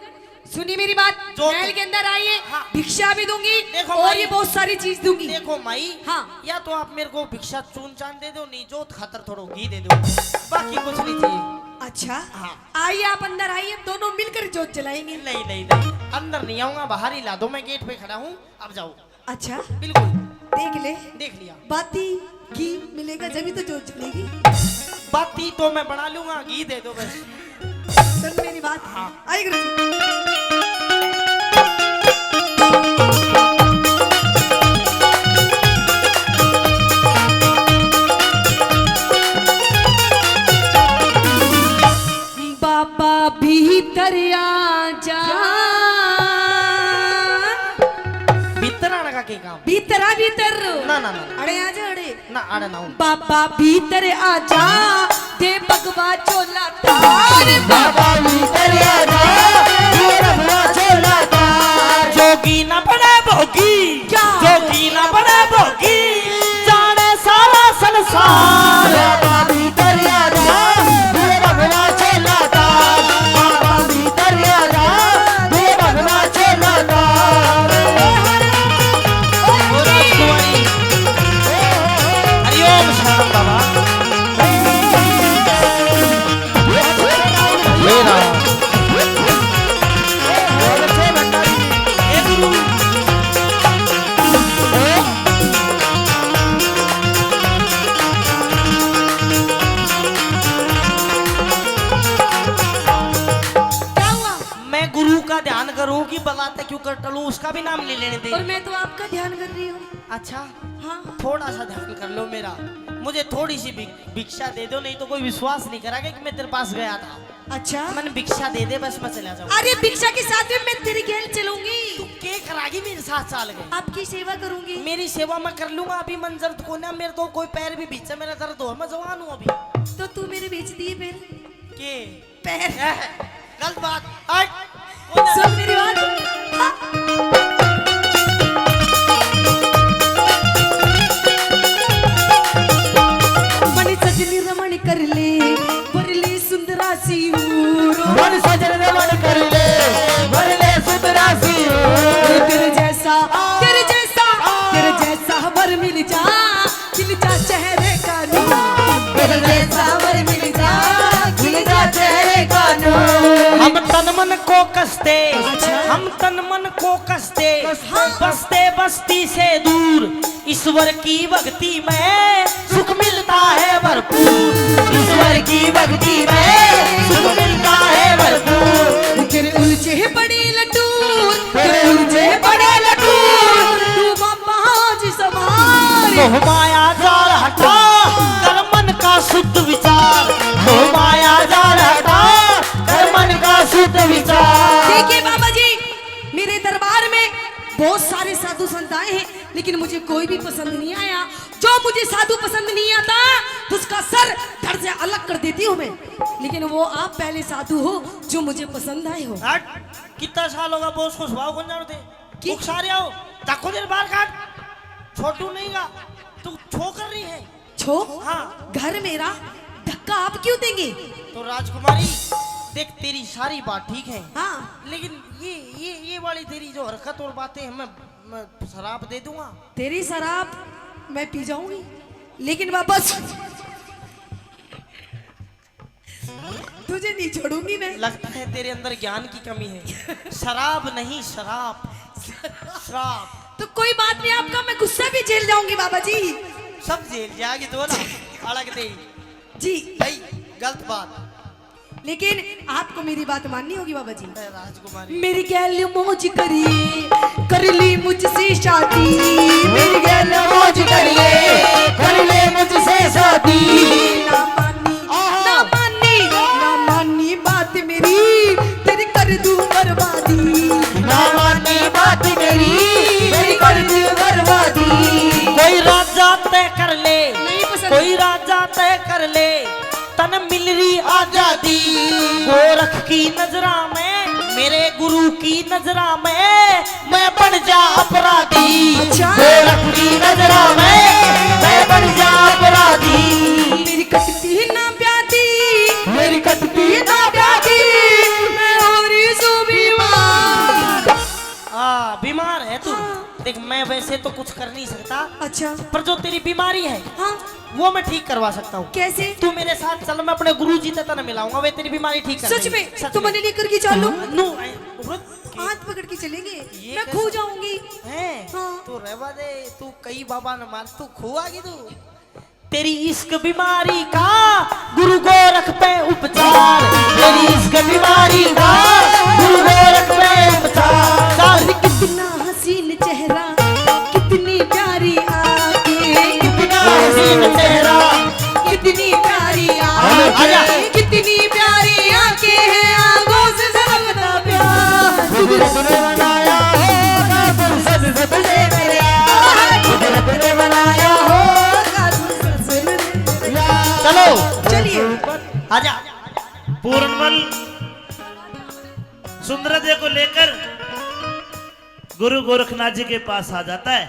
सुनिए मेरी बात, जो महल के अंदर आइए, हाँ। भिक्षा भी दूंगी देखो और माई, ये बहुत सारी चीज दूंगी। देखो माई, हाँ। या तो आप मेरे को भिक्षा चून चान दे दो, नहीं जोत खातर थोड़ो घी दे दो, बाकी कुछ नहीं चाहिए। अच्छा, हाँ। आइए, आप अंदर आइए, हम दोनों मिलकर जोत जलाएंगे। नहीं, नहीं, नहीं, अंदर नहीं आऊंगा, बाहर ही ला दो, मैं गेट पे खड़ा हूँ, अब जाओ। अच्छा, बिल्कुल। देख ले, देख लिया। बाती घी मिलेगा जब ही तो जोत जलेगी। बाती तो मैं बना लूंगा, घी दे दो बस। सुन मेरी बात। हाँ। आई गुरु जी। बाबा भीतर आ जा। भीतर आने का के काम? भीतर आ, भीतर। ना, ना, ना। अड़े आ जा, अड़े। ना, अड़े ना हूँ। बाबा भीतर आ जा, दे भगवा झोला तार। बाबा भीतर आ जा, दे भगवा झोला तार। जोगी ना बड़ा भोगी। क्या? जोगी ना बड़ा भोगी, जाने सारा संसार। बाबा भीतर आ जा, दे भगवा झोला तार। बाबा भीतर आ जा, दे भगवा झोला तार। हरिओम शाम बाबा। हे राम। पलाते क्यों कर टलूं, उसका भी नाम नहीं लेने दे। और मैं तो आपका ध्यान कर रही हूँ। अच्छा, हाँ। थोड़ा सा ध्यान कर लो मेरा, मुझे थोड़ी सी भि-, भिक्षा दे दो, नहीं तो कोई विश्वास नहीं करेगा कि मैं तेरे पास गया था। अच्छा। मन भिक्षा दे दे, बस मैं चला जाऊँ। अरे, भिक्षा के साथ में मैं तेरे गैल चलूंगी। तू के करागी मेरे साथ चाल के? आपकी सेवा करूंगी। मेरी सेवा मैं कर लूंगा, अभी मन दर्द को ना, मेरे तो कोई पैर भी भींचे, मेरा दर्द हो, मैं जवान हूँ अभी। तो तू मेरे भींच दिए फिर? के? पैर। ए, गलत बात। हट। सुन मेरी बात। हाँ। मन सजनी रमण कर ले, वर ले सुंदरा सी हूर। मन सजनी रमण कर ले, वर ले सुंदरा सी हूर। तेरे जैसा, तेरे जैसा, तेरे जैसा वर मिल जा, खिल जा चेहरे का नूर। तेरे जैसा वर मिल जा, खिल जा चेहरे का नूर। हम तन मन को कसते, अच्छा। हम तन मन को कसते, हाँ। बसते बस्ती से दूर। ईश्वर की भक्ति में सुख मिलता है भरपूर। ईश्वर की भक्ति में सुख मिलता है भरपूर। तेरे उलझे पड़े लटूर, तेरे उलझे पड़े लटूर। तू बाबा जी संभाल। मोह माया जाल हटा, कर मन का शुद्ध विचार। मोह माया जाल हटा, कर मन का शुद्ध विचार। देखिए बाबा जी, मेरे दरबार में बहुत सारे साधु संत आए हैं, लेकिन मुझे कोई भी पसंद नहीं आया। जो मुझे साधु पसंद नहीं आता, उसका सर धड़ से अलग कर देती हूँ मैं। लेकिन वो आप पहले साधु हो जो मुझे पसंद आए हो। हट, कितना साल होगा, बॉस को स्वभाव कौन जानते? की? उकसा रहे हो, धक्को दे बाहर काट। छोटू नहीं गा, तू छो कर रही है। छो? हाँ। घर मेरा, धक्का आप क्यों देंगे? तो राजकुमारी, देख, तेरी सारी बात ठीक है। हाँ। लेकिन ये, ये, ये वाली तेरी जो हरकत और बातें हैं, मैं, मैं शराब दे दूंगा। तेरी शराब मैं पी जाऊंगी, लेकिन वापस तुझे नहीं छोड़ूंगी मैं। लगता है तेरे अंदर ज्ञान की कमी है। शराब नहीं, शराब। शराब। तो कोई बात नहीं, आपका मैं गुस्सा भी झेल जाऊंगी बाबा जी। सब झेल जाएगी तो ना, अलग दे। जी। भाई, गलत बात। लेकिन आपको मेरी बात माननी होगी बाबा जी। मैं राजकुमारी। मेरी गैल मौज करिए, कर ली मुझसे शादी। मेरी गैल मौज करिए, कर ले मुझसे शादी। ना मानी, आहा। ना मानी, ना मानी बात मेरी, तेरी कर दूं बर्बादी। ना मानी बात मेरी, तेरी कर दूं बर्बादी। कोई राजा तय कर ले, नहीं पसंद। कोई राजा तय कर ले, तन मिल रही आजादी। गोरख की नजरा में, मेरे गुरु की नजरा में, मैं बन जा अपराधी। अच्छा। गोरख की नजरा में, मैं बन जा अपराधी। मेरी कटती ना ब्याधी। मेरी कटती ना ब्याधी। मैं हो रही सू बीमार। हाँ, बीमार है तू। हाँ। देख, मैं वैसे तो कुछ कर नहीं सकता। अच्छा। पर जो तेरी बीमारी है, हाँ। वो मैं ठीक करवा सकता हूँ। कैसे? तू मेरे साथ चल, मैं अपने गुरुजी से तने मिलाऊंगा, वे तेरी बीमारी ठीक कर सच देंगे। में? सच तो में। मैंने लेकर के चालू। हाँ, नो, ऐ, उरत के। हाथ पकड़ के चलेंगे। ये मैं कैसे? खो जाऊंगी। हैं? हाँ। तू रहवा दे, तू कई बाबा न मार, तू खो आगी तू। तेरी इश्क बीमारी का गुरु गोरख पे उपचार, तेरी इश्क बीमारी का गुरु गोरख पे उपचार। अरे कितना हसीन चेहरा, कितनी प्यारी आंखें। कितना हसीन चेहरा, कितनी प्यारी आंखें। आजा। कितनी प्यारी आंखें हैं, आंखों से झलकता प्यार। कुदरत ने बनाया होगा फुर्सत से तुझे मेरे यार। कुदरत ने बनाया होगा फुर्सत से मेरे यार। चलो। चलिए। आजा। पूर्णमल सुंदरा जी को लेकर गुरु गोरखनाथ जी के पास आ जाता है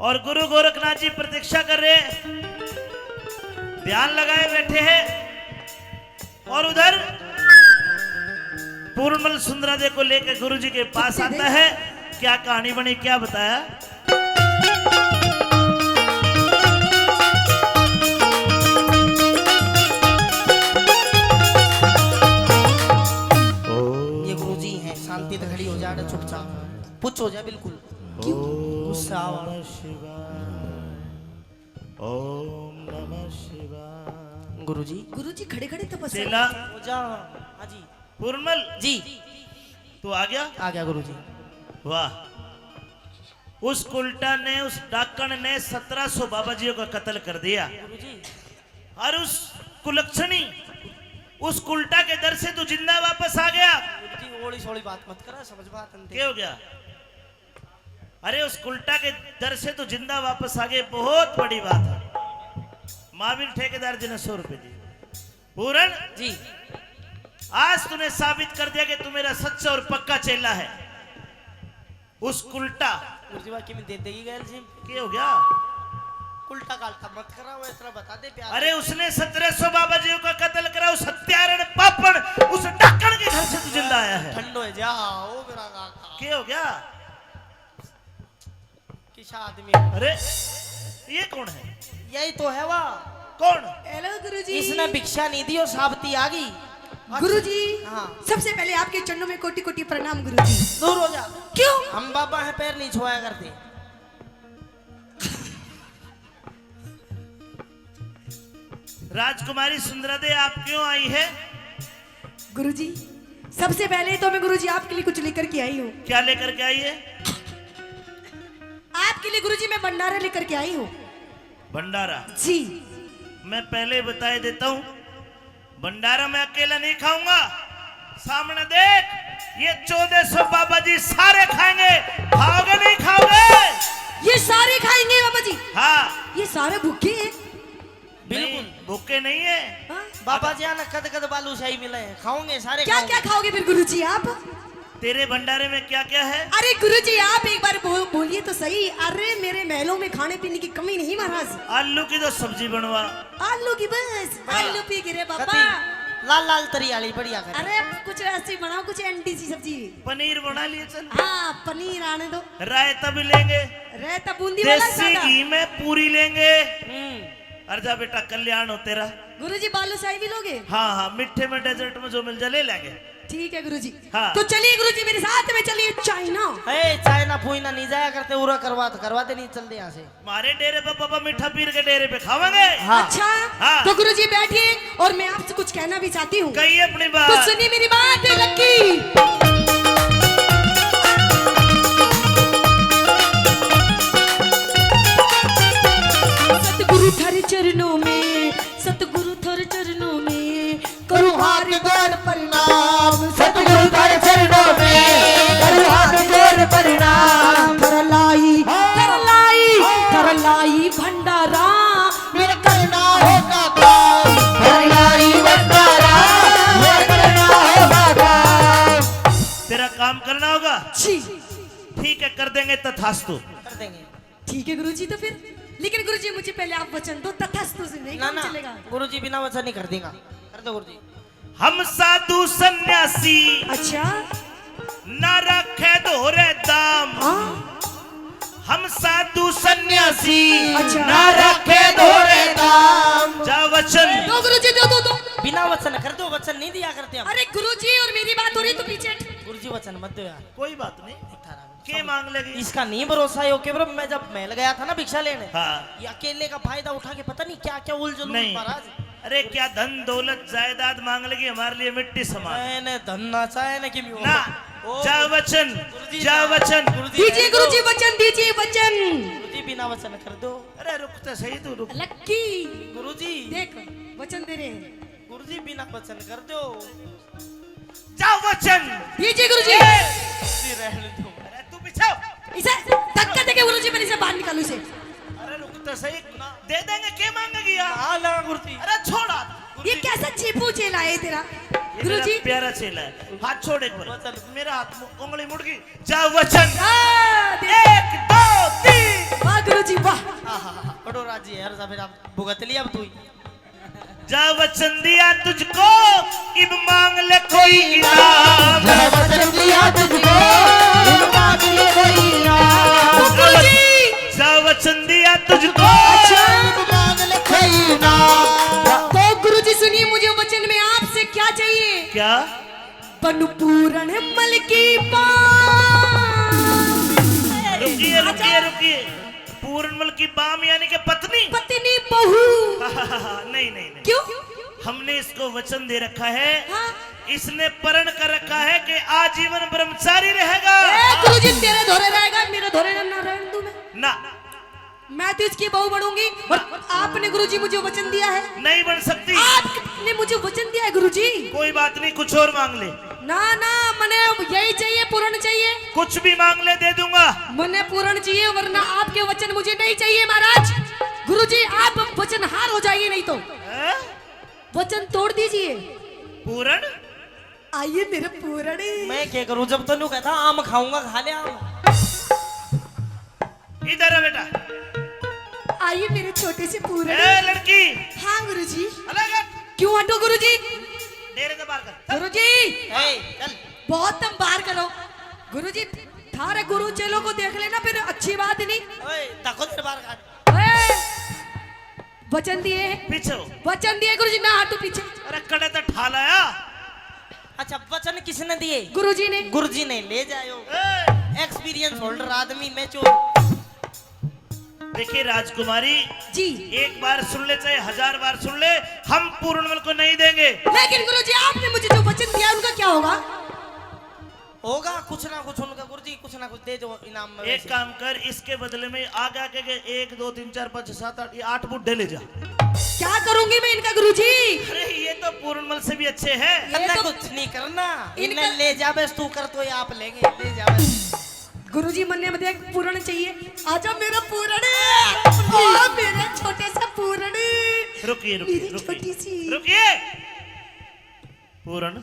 और गुरु गोरखनाथ जी प्रतीक्षा कर रहे हैं, ध्यान लगाए बैठे हैं। और उधर पूर्णमल सुंदरा जी को लेकर गुरु जी के पास आता है। क्या कहानी बनी, क्या बताया? ये गुरु जी हैं, शांति से खड़ी हो जा, चुपचाप, पुच हो जा बिल्कुल। क्यों? गुस्सा आवा। ओम नमः शिवाय। गुरुजी। गुरुजी खड़े खड़े तपस्या चेला। हो जा। हाँ जी। पूर्णमल। जी। तू आ गया? आ गया गुरुजी। वाह। उस कुलटा ने, उस डाकण ने सत्रह सौ बाबा जियों का कत्ल कर दिया। गुरुजी। और उस कुलक्षणी, उस कुलटा के दर से तू जिंदा वापस आ गया। गुरुजी, ओली सोली बात मत करा, समझ बात नहीं। क्या हो गया? अरे, उस कुलटा के दर से तू जिंदा वापस आ गए, बहुत बड़ी बात है। महावीर ठेकेदार जी ने सौ रुपए दिए। पूरन जी। आज तूने साबित कर दिया कि तू मेरा सच्चा और पक्का चेला है। उस कुलटा गुरुजी, बाकी में दे देगी गैल जी। क्या हो गया? कुलटा कालटा मत करा, वो इतना बता दे प्यार। अरे, उसने सत्रह सौ बाबा जियों का कत्ल करा, उस हत्यारण पापण, उस डाकण के घर से तू जिंदा आया है। ठंडो है जा, ओ मेरा काका। क्या हो गया? किसा आदमी। अरे, ये कौन है? यही तो है वा। कौन? हेलो गुरुजी। इसने भिक्षा नहीं दी, वो साबती आ गई। गुरुजी, हाँ। सबसे पहले आपके चरणों में कोटि कोटि प्रणाम गुरुजी। दूर हो जा। क्यों? हम बाबा हैं, पैर नहीं छुआया करते। राजकुमारी सुंदरा दे, आप क्यों आई है? गुरुजी, सबसे पहले तो मैं गुरुजी आपके लिए कुछ लेकर के आई हूँ। क्या लेकर के आई है? आपके लिए गुरुजी मैं भंडारा लेकर के आई हूँ। भंडारा? जी। मैं पहले ही बताए देता हूँ, भंडारा मैं अकेला नहीं खाऊंगा। सामने देख, ये चौदह सौ बाबा जी सारे खाएंगे। खाओगे नहीं खाओगे? ये सारे खाएंगे बाबा जी। हाँ। ये सारे भूखे हैं। बिल्कुल। नहीं, भूखे नहीं है। हाँ? बाबा जी आना कद कद बालूशाही मिले हैं, खाओगे सारे, क्या खाओगे। क्या खाओगे फिर गुरुजी आप? तेरे भंडारे में क्या क्या है? अरे गुरुजी, आप एक बार बो-, बोलिए तो सही। अरे, मेरे महलों में खाने पीने की कमी नहीं महाराज। आलू की तो सब्जी बनवा। आलू की बस, बस। आलू पी गिरे बाबा। कति लाल लाल तरी आली बढ़िया कर। अरे, कुछ ऐसी बनाओ, कुछ एंटी सी सब्जी। पनीर बना लिए चल। हाँ, पनीर आने दो। रायता भी लेंगे। रायता बूंदी वाला देसी ज्यादा। घी में पूरी लेंगे। हम्म। अरे जा बेटा, कल्याण हो तेरा। गुरुजी, बालूशाही भी लोगे? हाँ, हाँ, मीठे में, डेजर्ट में जो मिल जाए, ले लेंगे। ठीक है गुरुजी। हाँ। तो चलिए गुरुजी, मेरे साथ में चलिए चाइना। ए, चाइना फुइना नहीं जाया करते, उरा करवा तो करवा दे, नहीं चलते यहाँ से। हमारे डेरे पे बाबा मीठा पीर के डेरे पे खावांगे। हाँ। अच्छा, हाँ। तो गुरुजी बैठिए और मैं आपसे कुछ कहना भी चाहती हूँ। कहिए अपनी बात। तो सुनिए मेरी बात, लक्की। सतगुरु थारे चरणों में, सतगुरु थारे चरणों में करूँ हाथ जोड़ प्रणाम। सतगुरु थारे चरणों में करूँ हाथ जोड़ प्रणाम। थारा लाई, थारा लाई, थारा लाई भंडारा मेरा करना होगा काम। थारा लाई भंडारा मेरा करना होगा काम। तेरा काम करना होगा? जी। ठीक है, कर देंगे, तथास्तु। कर देंगे। ठीक है गुरुजी, तो फिर, लेकिन गुरुजी, मुझे पहले आप वचन दो, तथास्तु से नहीं ना, काम ना, चलेगा। गुरुजी, बिना वचन नहीं कर देगा। कर दो गुरुजी। हम साधु सन्यासी, अच्छा। ना रखे धोरे दाम। हाँ। हम साधु सन्यासी, अच्छा। ना रखे धोरे दाम। जा वचन। दो गुरुजी, दो, दो, दो। बिना वचन कर दो, वचन नहीं दिया करते हम। अरे गुरुजी, और मेरी बात हो रही तो पीछे। गुरुजी, वचन मत दो यार। कोई बात नहीं। थारा के मांग लेगी? इसका नहीं भरोसा है, ओके ब्रो, मैं जब महल गया था ना भिक्षा लेने, हाँ। ये अकेले का फायदा उठा के पता नहीं क्या क्या उलझन हुई नहीं। महाराज। अरे क्या धन दौलत जायदाद मांग लेगी, हमारे लिए मिट्टी समान। नहीं, नहीं, धन ना चाहे ना कि ना। ओ, जा वचन, गुरुजी जा ना, वचन। गुरुजी दीजिए रहने दो। गुरुजी वचन, दीजिए वचन। गुरुजी बिना वचन कर दो। अरे रुक तो सही तू, रुक। लक्की। गुरुजी। देख, वचन दे रहे हैं। गुरुजी बिना वचन कर दो। जा वचन। दीजिए गुरुजी। ए, गुरुजी रहने दो। अरे तू बिछाओ। इसे धक्का देके गुरुजी, मैं इसे बाहर निकालूं इसे। अरे रुक तो सही, दे देंगे, के मांगेगी यार? हाँ, ला गुरुजी। अरे छोड़ हाथ। ये कैसा चीपू चेला है तेरा? ये मेरा गुरुजी। प्यारा चेला है। हाथ छोड़ एक बार। वचन। मेरा हाथ मु-, उंगली मुड़ गई। जा वचन। हाँ, दे। एक, दो, तीन। वाह गुरुजी, वाह। हाँ, हाँ, हाँ, बड़ो राजी है यार, जा फिर आप भुगत लिया अब तू ही। जा वचन दिया तुझको, इब मांग ले कोई इनाम। जा वचन दिया तुझको, इब मांग ले कोई इनाम। तो गुरुजी। जा वचन दिया तुझको। अच्छा। इब मांग ले कोई इनाम। तो गुरुजी सुनिए, मुझे वचन में आपसे क्या चाहिए? क्या? बन पूरण मल की बाम। रुकिए, रुकिए, रुकिए। पूरणमल की बाम यानी कि पत्नी? पत्नी, बहू। नहीं, नहीं, नहीं। क्यों? हमने इसको वचन दे रखा है, हाँ। इसने प्रण कर रखा है कि आजीवन ब्रह्मचारी रहेगा। ए, गुरुजी, तेरे धोरे रहेगा, मेरे धोरे ना रहने दूं मैं। ना। मैं तो इसकी बहू बनूंगी और आपने गुरुजी मुझे वचन दिया है। नहीं बन सकती। आपने मुझे वचन दिया है गुरुजी। कोई बात नहीं, कुछ और मांग ले। ना, ना, मने यही चाहिए, पूर्ण चाहिए। कुछ भी मांग ले, दे दूंगा। मने पूर्ण चाहिए, वरना आपके वचन मुझे नहीं चाहिए महाराज। गुरुजी, आप वचनहार हो जाइए नहीं तो। हैं? वचन तोड़ दीजिए। पूरण? आइए मेरे पूरण। मैं क्या करूं, जब तो न्यू कहता आम खाऊंगा, खा ले आम। इधर आ बेटा। आइए मेरे छोटे से पूरण। ए लड़की। हाँ गुरुजी। अलग हट। क्यों हटो गुरुजी? डेरे से बाहर कर। गुरुजी। ए, चल। बहुत तुम बाहर करो। गुरुजी, थारे गुरु चेलों को देख लेना फिर अच्छी बात नहीं। ओए, ताको तेरे बाहर काट। ओए, वचन दिए। पीछे हो। वचन दिए गुरुजी, ना हटू पीछे। अरे कड़े तो ठा लाया। अच्छा, वचन किसने दिए? गुरुजी ने। गुरुजी ने, ले जायो। ए! एक्सपीरियंस होल्डर आदमी, मैच्योर। देखिए राजकुमारी जी। एक बार सुन ले चाहे हजार बार सुन ले, हम पूर्णमल को नहीं देंगे। लेकिन गुरुजी, आपने मुझे जो वचन दिया उनका क्या होगा? होगा कुछ ना कुछ उनका गुरुजी, कुछ ना कुछ दे दो इनाम में। एक काम कर, इसके बदले में आगे आके के एक, दो, तीन, चार, पाँच, छह, सात, आठ, ये आठ बुड्ढे ले जा। क्या करूंगी मैं इनका गुरुजी? अरे ये तो पूर्णमल से भी अच्छे हैं। ये करना तो कुछ नहीं करना, इनका इन्हें ले जा बस, तू कर तो ये आप लेंगे, ले जा बस। गुरुजी, मन्ने में देख पूरण चाहिए। आजा मेरा पूरण, आ मेरा छोटा सा पूरण। रुकिए, रुकिए, मेरी रुकिए, छोटी सी। रुकिए। पूरण,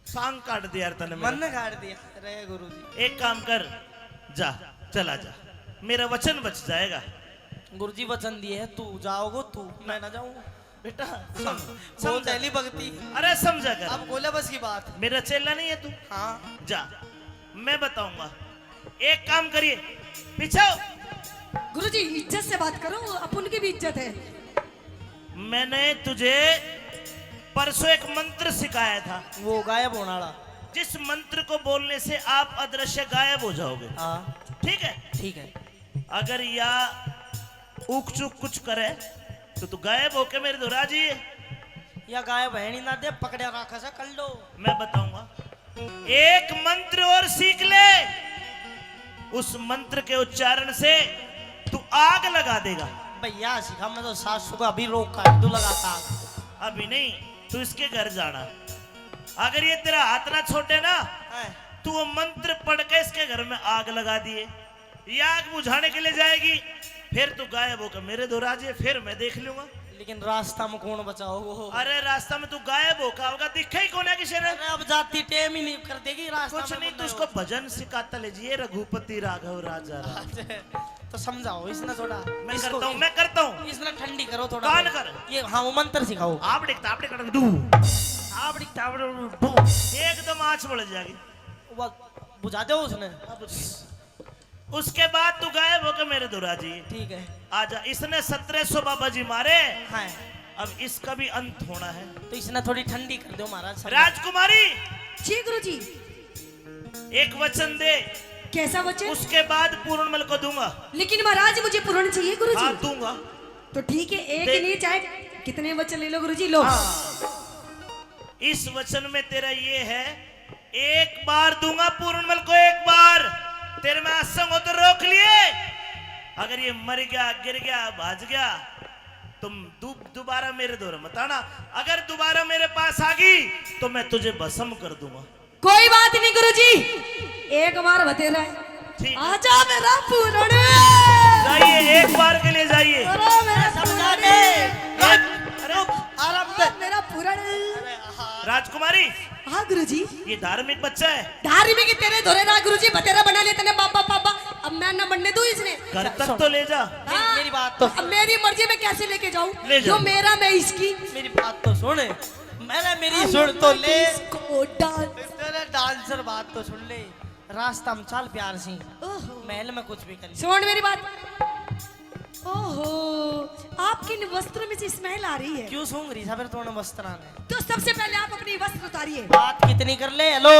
सांग काट दिया यार तने मेरा। मन काट दिया। रे गुरुजी। एक काम कर, जा, चला जा, मेरा वचन बच जाएगा। गुरुजी वचन दिए है, तू जाओगो तू, मैं ना जाऊं। बेटा, सम-, वो समझा। पहली भक्ति। अरे समझा कर। अब बोला बस की बात। मेरा चेला नहीं है तू? हाँ। जा, मैं बताऊंगा। एक काम करिए, पीछे हो। गुरुजी, इज्जत से बात करो, अपन की भी इज्जत है। मैंने तुझे परसों एक मंत्र सिखाया था। वो गायब होने वाला। जिस मंत्र को बोलने से आप अदृश्य गायब हो जाओगे। हाँ। ठीक है? ठीक है। अगर या ऊक चूक कुछ करे तो तू गायब होके मेरे धोरे आ जाइए। या गायब है नहीं ना दे, पकड़े रखा से कर लो। मैं बताऊंगा, एक मंत्र और सीख ले, उस मंत्र के उच्चारण से तू आग लगा देगा। भैया सिखा, मैं तो सासू का अभी रोक काट दूं लगातार। अभी नहीं, तू इसके घर जाना। अगर ये तेरा हाथ ना छोड़े ना, हाँ। तू वो मंत्र पढ़ के इसके घर में आग लगा दिए, ये आग बुझाने के लिए जाएगी, फिर तू गायब होकर मेरे धोरे आ जाए, फिर मैं देख लूंगा। लेकिन रास्ता में कौन बचाओ? अरे रास्ता में तू गायब होकर आओगा, दिखे ही कौन है किसी ने। अरे अब जाती टेम ही नहीं कर देगी रास्ता कुछ में नहीं, तू उसको भजन सिखाता ले जाइए, रघुपति राघव राजा राम। तो समझाओ इसने थोड़ा। मैं इसको करता हूँ, मैं करता हूँ। इसने ठंडी करो थोड़ा। कान कर। ये हाँ, वो मंत्र सिखाओ। आप दिखता, आप दिखता, डू। आप दिखता, डू। एकदम आँच बढ़ जाएगी। वो बुझा दो उसने। उसके बाद तू गायब होकर मेरे धोरे आ जाइए। ठीक है। आजा, इसने सत्रह सौ बाबा जी मारे। हाँ। अब इसका भी अंत होना है। तो इसने थोड़ी ठंडी कर दो महाराज, समझा। राजकुमारी। जी गुरुजी। एक वचन दे। कैसा वचन? उसके बाद पूर्णमल को दूंगा। लेकिन महाराज मुझे पूर्ण चाहिए गुरुजी। हाँ, दूंगा। तो ठीक है, एक दे। ही नहीं, चाहे कितने वचन ले लो गुरुजी, लो। हाँ। इस वचन में तेरा ये है, एक बार दूंगा पूर्णमल को, एक बार। तेरे में आसंग हो तो रोक लिए। अगर ये मर गया, गिर गया, भाज गया, तुम दु-, दोबारा मेरे धोरे मत आना। अगर दोबारा मेरे पास आ गई तो मैं तुझे भस्म कर दूंगा। कोई बात नहीं गुरुजी, एक बार बतेरा है। ठीक है। आजा मेरा पूरण। जाइए, एक बार के लिए जाइए। अरे मेरा समझा पूरण। दे। अरे, आराम से। मेरा पूरण। राजकुमारी। हाँ गुरुजी। ये धार्मिक बच्चा है। धार्मिक ही तेरे धोरे रहा गुरुजी, बतेरा बना लिया तने बाबा, बाबा। अब मैं ना बनने दूं इसने। घर तक तो ले जा। हाँ। मेरी बात तो अब मेरी मर्जी में कैसे लेके जाऊं? ले जा। जो मेरा मैं इसकी। मेरी बात तो सुन। मैंने मेरी सुन तो ले। इसको डांस। तेरे डांसर बात तो सुन ले। रास्ता में चल प्यार सी। ओहो। महल में कुछ भी कर ले। सुन मेरी बात। ओहो, आपके इन वस्त्रों में से smell आ रही है। क्यों सूंघ रही साबर तोड़ वस्त्रां ने? तो सबसे पहले आप अपनी वस्त्र उतारिए। बात कितनी कर ले, हेलो।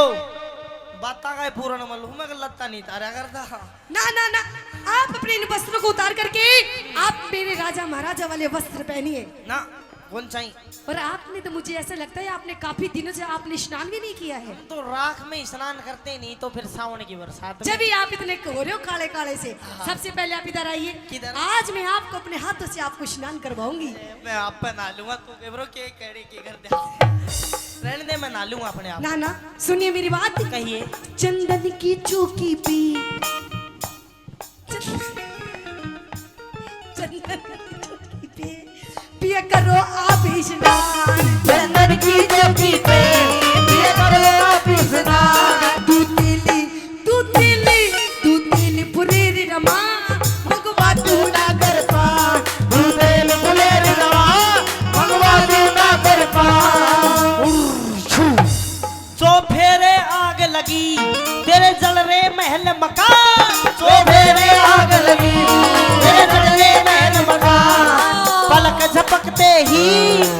बाता का पूर्ण मल हूं मैं, लत्ता नहीं तारा करता। ना, ना, ना, आप अपने इन वस्त्रों को उतार करके आप मेरे राजा महाराजा वाले वस्त्र पहनिए। ना। कौन चाहिए? और आपने तो, मुझे ऐसा लगता है, आपने काफी दिनों से आपने स्नान भी नहीं किया है। हम तो राख में ही स्नान करते, नहीं तो फिर सावन की बरसात में। जब ही आप इतने हो रहे हो काले काले से, हाँ। सबसे पहले आप इधर आइए। किधर? आज मैं आपको अपने हाथों से आपको स्नान करवाऊंगी। मैं आप पे नहा लूंगा, तू के ब्रो के कह रही की कर दे। रहने दे, मैं नहा लूंगा अपने आप। ना ना, सुनिए मेरी बात। कहिए। चंदन की चौकी पे, चंदन की चौकी पे पिया करो आप स्नान। चंदन की चौकी पे पिया करो आप स्नान। दूध तेली, दूध तेली, दूध तेली फुलेरी रमा, मंगवा तू ना घर पा। दूध तेली फुलेरी रमा, मंगवा तू ना घर पा। चौफेरे आग लगी, तेरे जल रे महल मकान। चौफेरे आग लगी, तेरे जल रे महल मकान। पलक झपकते ही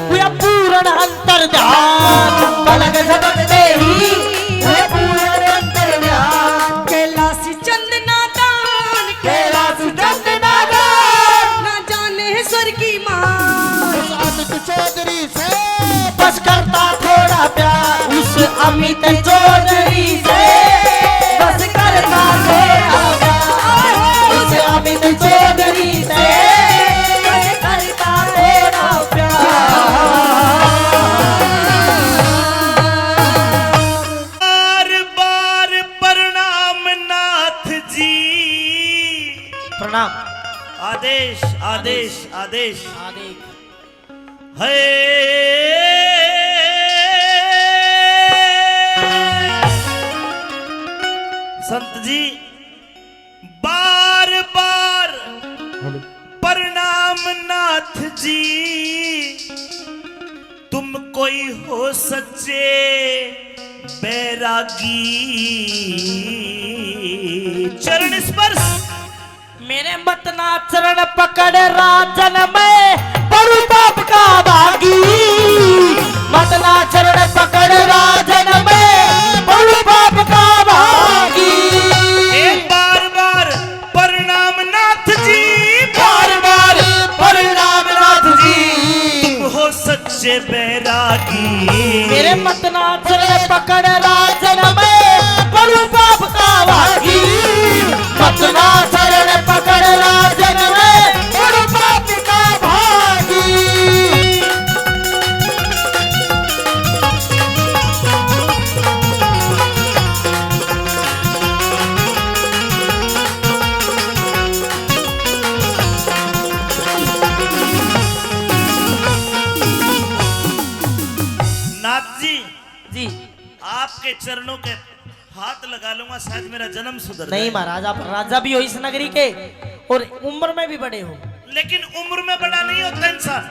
हुआ पूर्ण अंतर ध्यान। पलक झपकते ही हुआ पूर्ण अंतर ध्यान। कैलाश चंदना दान, कैलाश चंदना दान। ना जाने स्वर्गी माँ। उस अमित चौधरी से बस करता थोड़ा प्यार। उस अमित चौधरी से बस करता थोड़ा प्यार। उस अमित चौधरी से बस करता थोड़ा प्यार। बार बार प्रणाम नाथ जी। प्रणाम। आदेश, आदेश, आदेश। आदेश। हे संत जी, बार बार प्रणाम नाथ जी, तुम कोई हो सच्चे बैरागी। चरण स्पर्श। मेरे मत ना चरण पकड़ राजन, मैं पड़ू पाप का भागी। मत ना चरण पकड़ राजन, मैं पड़ू पाप का भागी। ए बार बार प्रणाम नाथ जी, बार बार प्रणाम नाथ जी। तुम हो सच्चे बैरागी। मेरे मत ना चरण पकड़ राजन, मैं पड़ू पाप का भागी। मत ना चरण पकड़ राजन, मैं पड़ू पाप का भागी। नाथ जी, जी। आपके चरणों के हाथ लगा लूंगा, शायद मेरा जन्म सुधर नहीं जाए। महाराज, आप राजा भी हो इस नगरी के और उम्र में भी बड़े हो। लेकिन उम्र में बड़ा नहीं होता इंसान,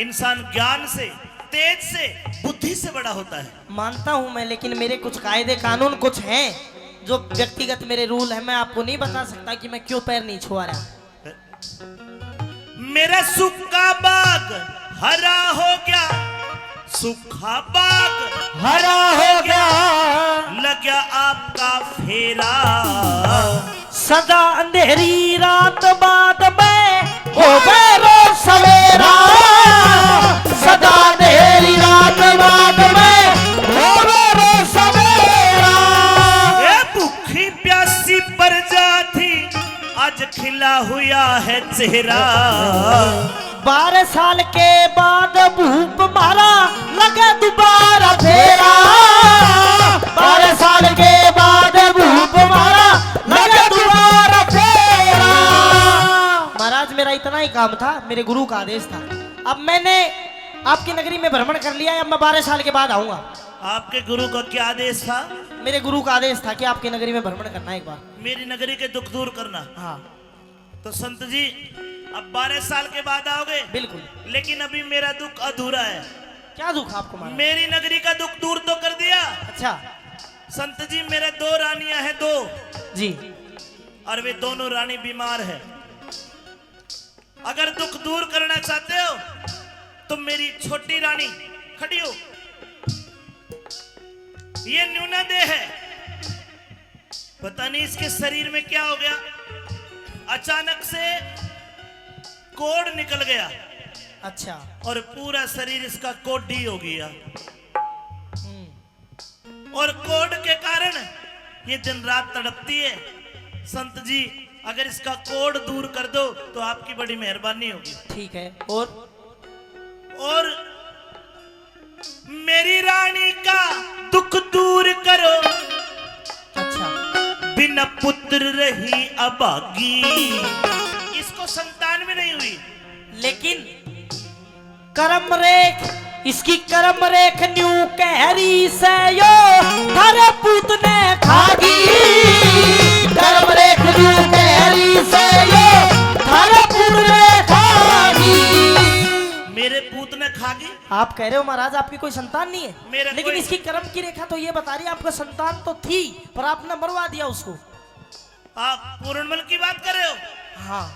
इंसान ज्ञान से, तेज से, बुद्धि से बड़ा होता है। मानता हूं मैं, लेकिन मेरे कुछ कायदे कानून कुछ हैं जो व्यक्तिगत मेरे रूल हैं, मैं आपको नहीं बता सकता कि मैं क्यों पैर नहीं छुआ रहा। मेरा सूखा बाग हरा हो गया, सूखा बाग हरा हो गया, लग गया आपका फेरा। सदा अंधेरी रात बाद में होवे रोज सवेरा। सदा अंधेरी रात बाद में होवे रोज सवेरा। ए भूखी प्यासी प्रजा थी, आज खिला हुआ है चेहरा। बारह साल के बाद भूप मारा, लगे दोबारा फेरा। बारह साल के बाद भूप मारा, लगे दोबारा फेरा। महाराज, मेरा इतना ही काम था, मेरे गुरु का आदेश था। अब मैंने आपकी नगरी में भ्रमण कर लिया है, अब मैं बारह साल के बाद आऊंगा। आपके गुरु का क्या आदेश था? मेरे गुरु का आदेश था कि आपकी नगरी में भ्रमण करना है एक बार। मेरी नगरी के दुख दूर करना। हाँ। तो संत जी, अब बारह साल के बाद आओगे? बिल्कुल। लेकिन अभी मेरा दुख अधूरा है। क्या दुख आपको महाराज? मेरी नगरी का दुख दूर तो कर दिया। अच्छा। संत जी, मेरे दो रानियां हैं, दो। जी। और वे दोनों रानी बीमार है। अगर दुख दूर करना चाहते हो तो मेरी छोटी रानी, खड़ी हो, ये न्यूना देह है, पता नहीं इसके शरीर में क्या हो गया, अचानक से कोढ़ निकल गया। अच्छा। और पूरा शरीर इसका कोढ़ी हो गया। हम्म। और कोढ़ के कारण ये दिन रात तड़पती है। संत जी, अगर इसका कोढ़ दूर कर दो तो आपकी बड़ी मेहरबानी होगी। ठीक है। और? और मेरी रानी का दुख दूर करो। अच्छा। बिना पुत्र रही अभागी। इसको संतान भी नहीं हुई। लेकिन कर्म रेख, इसकी कर्म रेख न्यू कह रही से यो, थारे पूत ने खागी। कर्म रेख न्यू कह रही से यो, थारे पूत ने खागी। मेरे पूत ने खागी। आप कह रहे हो महाराज, आपकी कोई संतान नहीं है, मेरा लेकिन कोई इसकी कर्म की रेखा तो ये बता रही है, आपका संतान तो थी, पर आपने मरवा दिया उसको। आप पूरणमल की बात कर रहे हो? हाँ।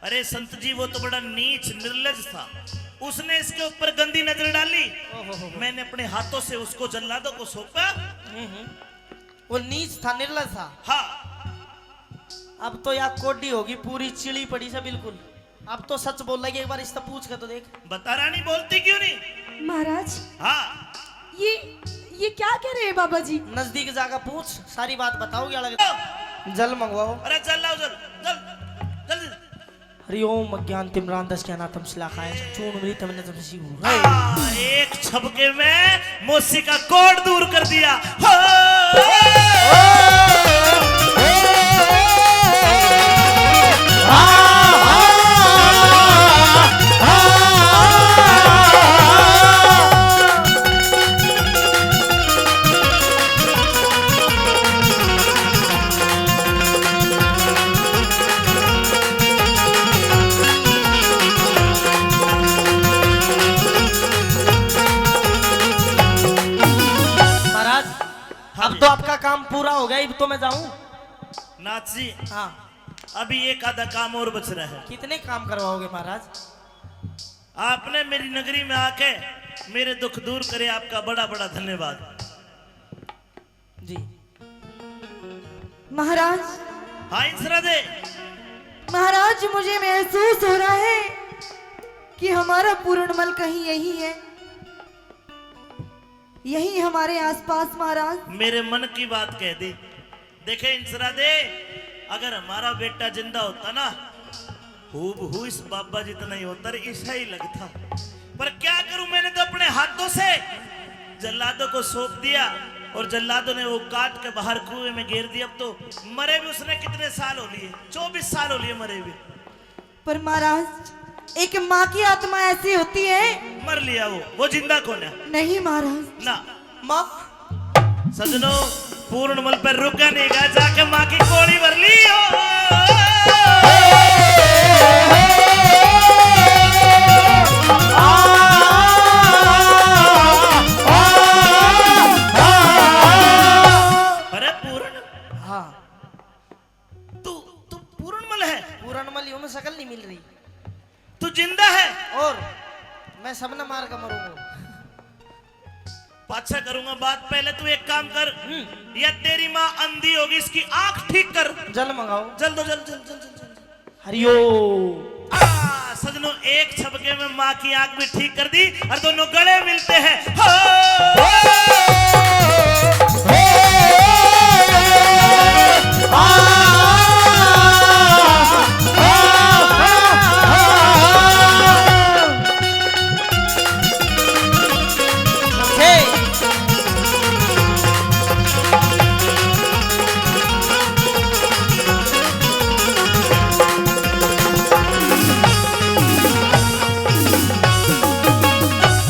अरे संत जी, वो तो बड़ा नीच निर्लज था, उसने इसके ऊपर गंदी नजर डाली। ओहो हो हो। मैंने अपने हाथों से उसको जल्लादों को सौंपा। हम्म, हम्म। वो नीच था, निर्लज था। हाँ। अब तो या कोडी होगी, पूरी चिली पड़ी से बिल्कुल। अब तो सच बोलेगी, एक बार इससे पूछ के तो देख। बता रानी, बोलती क्यों नहीं? महाराज। हाँ। ये, ये क्या कह रहे हैं बाबा जी? नजदीक जाकर पूछ, सारी बात बताओगे अलग। जल मंगवाओ। अरे जल लाओ, जल, जल, जल्दी। हरि ओम अज्ञान तिमिरांधस्य ज्ञानानाम शालाकया चक्षुरुन्मीलितं येन तस्मै श्री गुरवे। आ, एक झपके में मौसी का कोढ़ दूर कर दिया। हो! महाराज, हाँ अब जी। तो आपका काम पूरा हो गया, अब तो मैं जाऊं? नाथ जी, हाँ। अभी एक आधा काम और बच रहा है। कितने काम करवाओगे महाराज? आपने मेरी नगरी में आके मेरे दुख दूर करे, आपका बड़ा बड़ा धन्यवाद। जी। महाराज। हाँ इंसरा दे। महाराज, मुझे महसूस हो रहा है कि हमारा पूरणमल कहीं यही है, यही हमारे आसपास महाराज। मेरे मन की बात कह दी। देखे इंसरा दे, अगर हमारा बेटा जिंदा होता ना, हूबहू इस बाबा जितना ही होता, इसा ही लगता। पर क्या करूं, मैंने तो अपने हाथों से जल्लादों को सौंप दिया और जल्लादों ने वो काट के बाहर कुएं में गिर दिया। अब तो मरे भी उसने कितने साल हो लिए, चौबीस साल हो लिए मरे भी। पर महाराज, एक माँ की आत्मा ऐसी होती है। मर लिया वो, वो जिंदा कौन है? नहीं महाराज। ना। माँ। सजनो, पूरणमल पर रुका नहीं गया, जाके माँ की कोड़ी भर ली। ओ। अरे पूरण। हाँ। तू, तू पूरणमल है? पूरणमल ही हूँ मैं, शकल नहीं मिल रही। तू जिंदा है? और मैं सबने मार के मरूंगा। पाछा करूंगा बात, पहले तू एक काम कर। हम्म। या तेरी माँ अंधी होगी, इसकी आंख ठीक कर। जल मंगाओ। जल दो, जल, जल, जल, जल, जल। हरिओम। आ, सजनों, एक झपके में माँ की आंख भी ठीक कर दी और दोनों गले मिलते हैं। हो!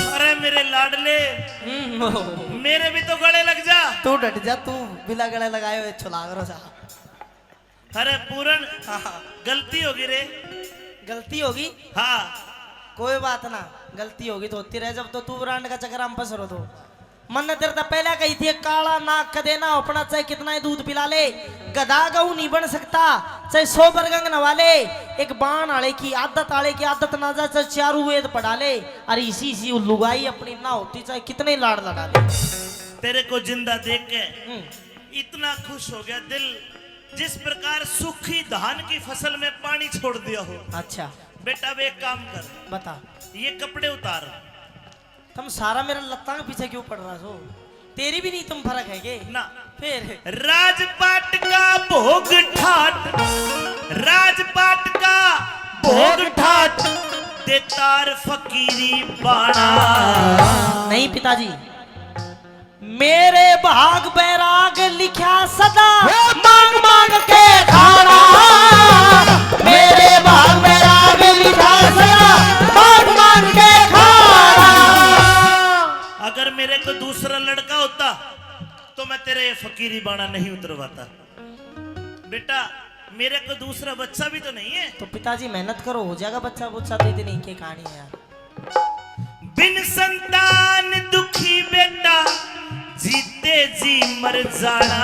अरे मेरे लाडले, हम्म। मेरे भी तो गले लग जा। तू डट जा, तू बिना गले लगाए हुए छुलाग रो जा। अरे पूरन, हाँ, हाँ। गलती होगी रे। गलती होगी? हाँ। कोई बात ना, गलती होगी तो होती रहे, जब तो तू ब्रांड का चक्कर हम फंस रो तो। मन ने तेरे तै पहले कही थी, काला नाक कदे ना होपना, चाहे कितना ही दूध पिला ले, गधा गऊ नहीं बन सकता, चाहे सौ बरगंग नवा ले, एक बाण आले की आदत, आले की आदत ना जा, चाहे चारू वेद पढ़ा ले, अरे इसी इसी लुगाई अपनी ना होती, चाहे कितने लाड़ लड़ा ले। तेरे को जिंदा देख के हम्म। इतना खुश हो गया दिल, जिस प्रकार सूखी धान की फसल में पानी छोड़ दिया हो। अच्छा। बेटा, अब एक काम कर। बता। ये कपड़े उतार। तुम सारा मेरा लत्ता के पीछे क्यों पड़ रहा हो? तेरी भी नहीं तुम फर्क है के? ना। फिर? राजपाट का भोग ठाट, राजपाट का भोग ठाट, देतार फकीरी बाणा। नहीं पिताजी, मेरे भाग बैराग लिखा सदा, मांग मांग के खाना। मेरे भाग बैराग लिखा सदा, मांग मांग के खाना। अगर मेरे को दूसरा लड़का होता तो मैं तेरे ये फकीरी बाणा नहीं उतरवाता। बेटा, मेरे को दूसरा बच्चा भी तो नहीं है। तो पिताजी मेहनत करो, हो जाएगा बच्चा बुच्चा। तो इतनी के कहानी है यार। बिन संतान दुखी बेटा, जीते जी मर जाना।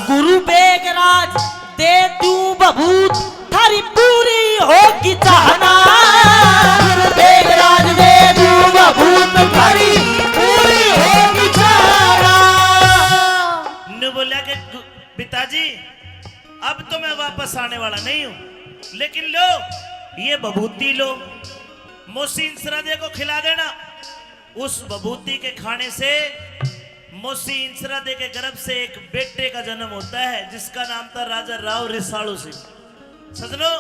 गुरु बेगराज दे दूं बभूत, थारी पूरी होगी चाहना। गुरु बेगराज दे दूं बभूत, थारी पूरी होगी चाहना। नु बोला के गु-, पिताजी, अब तो मैं वापस आने वाला नहीं हूं, लेकिन लो, ये भभूति लो, मौसी इंसरादे को खिला देना। उस भभूति के खाने से मौसी इंसरादे के गर्भ से एक बेटे का जन्म होता है, जिसका नाम था राजा राव रिसालू सिंह। सजनो,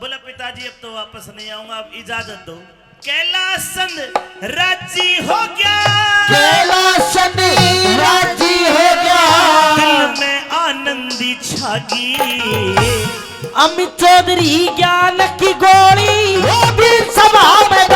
बोला, पिताजी, अब तो वापस नहीं आऊंगा, अब इजाजत दो। कैलाश चंद राजी हो गया, कैलाश चंद राजी हो गया। दिल में आनंदी छागी। अमित चौधरी ज्ञान की गोली, वो भी सभा में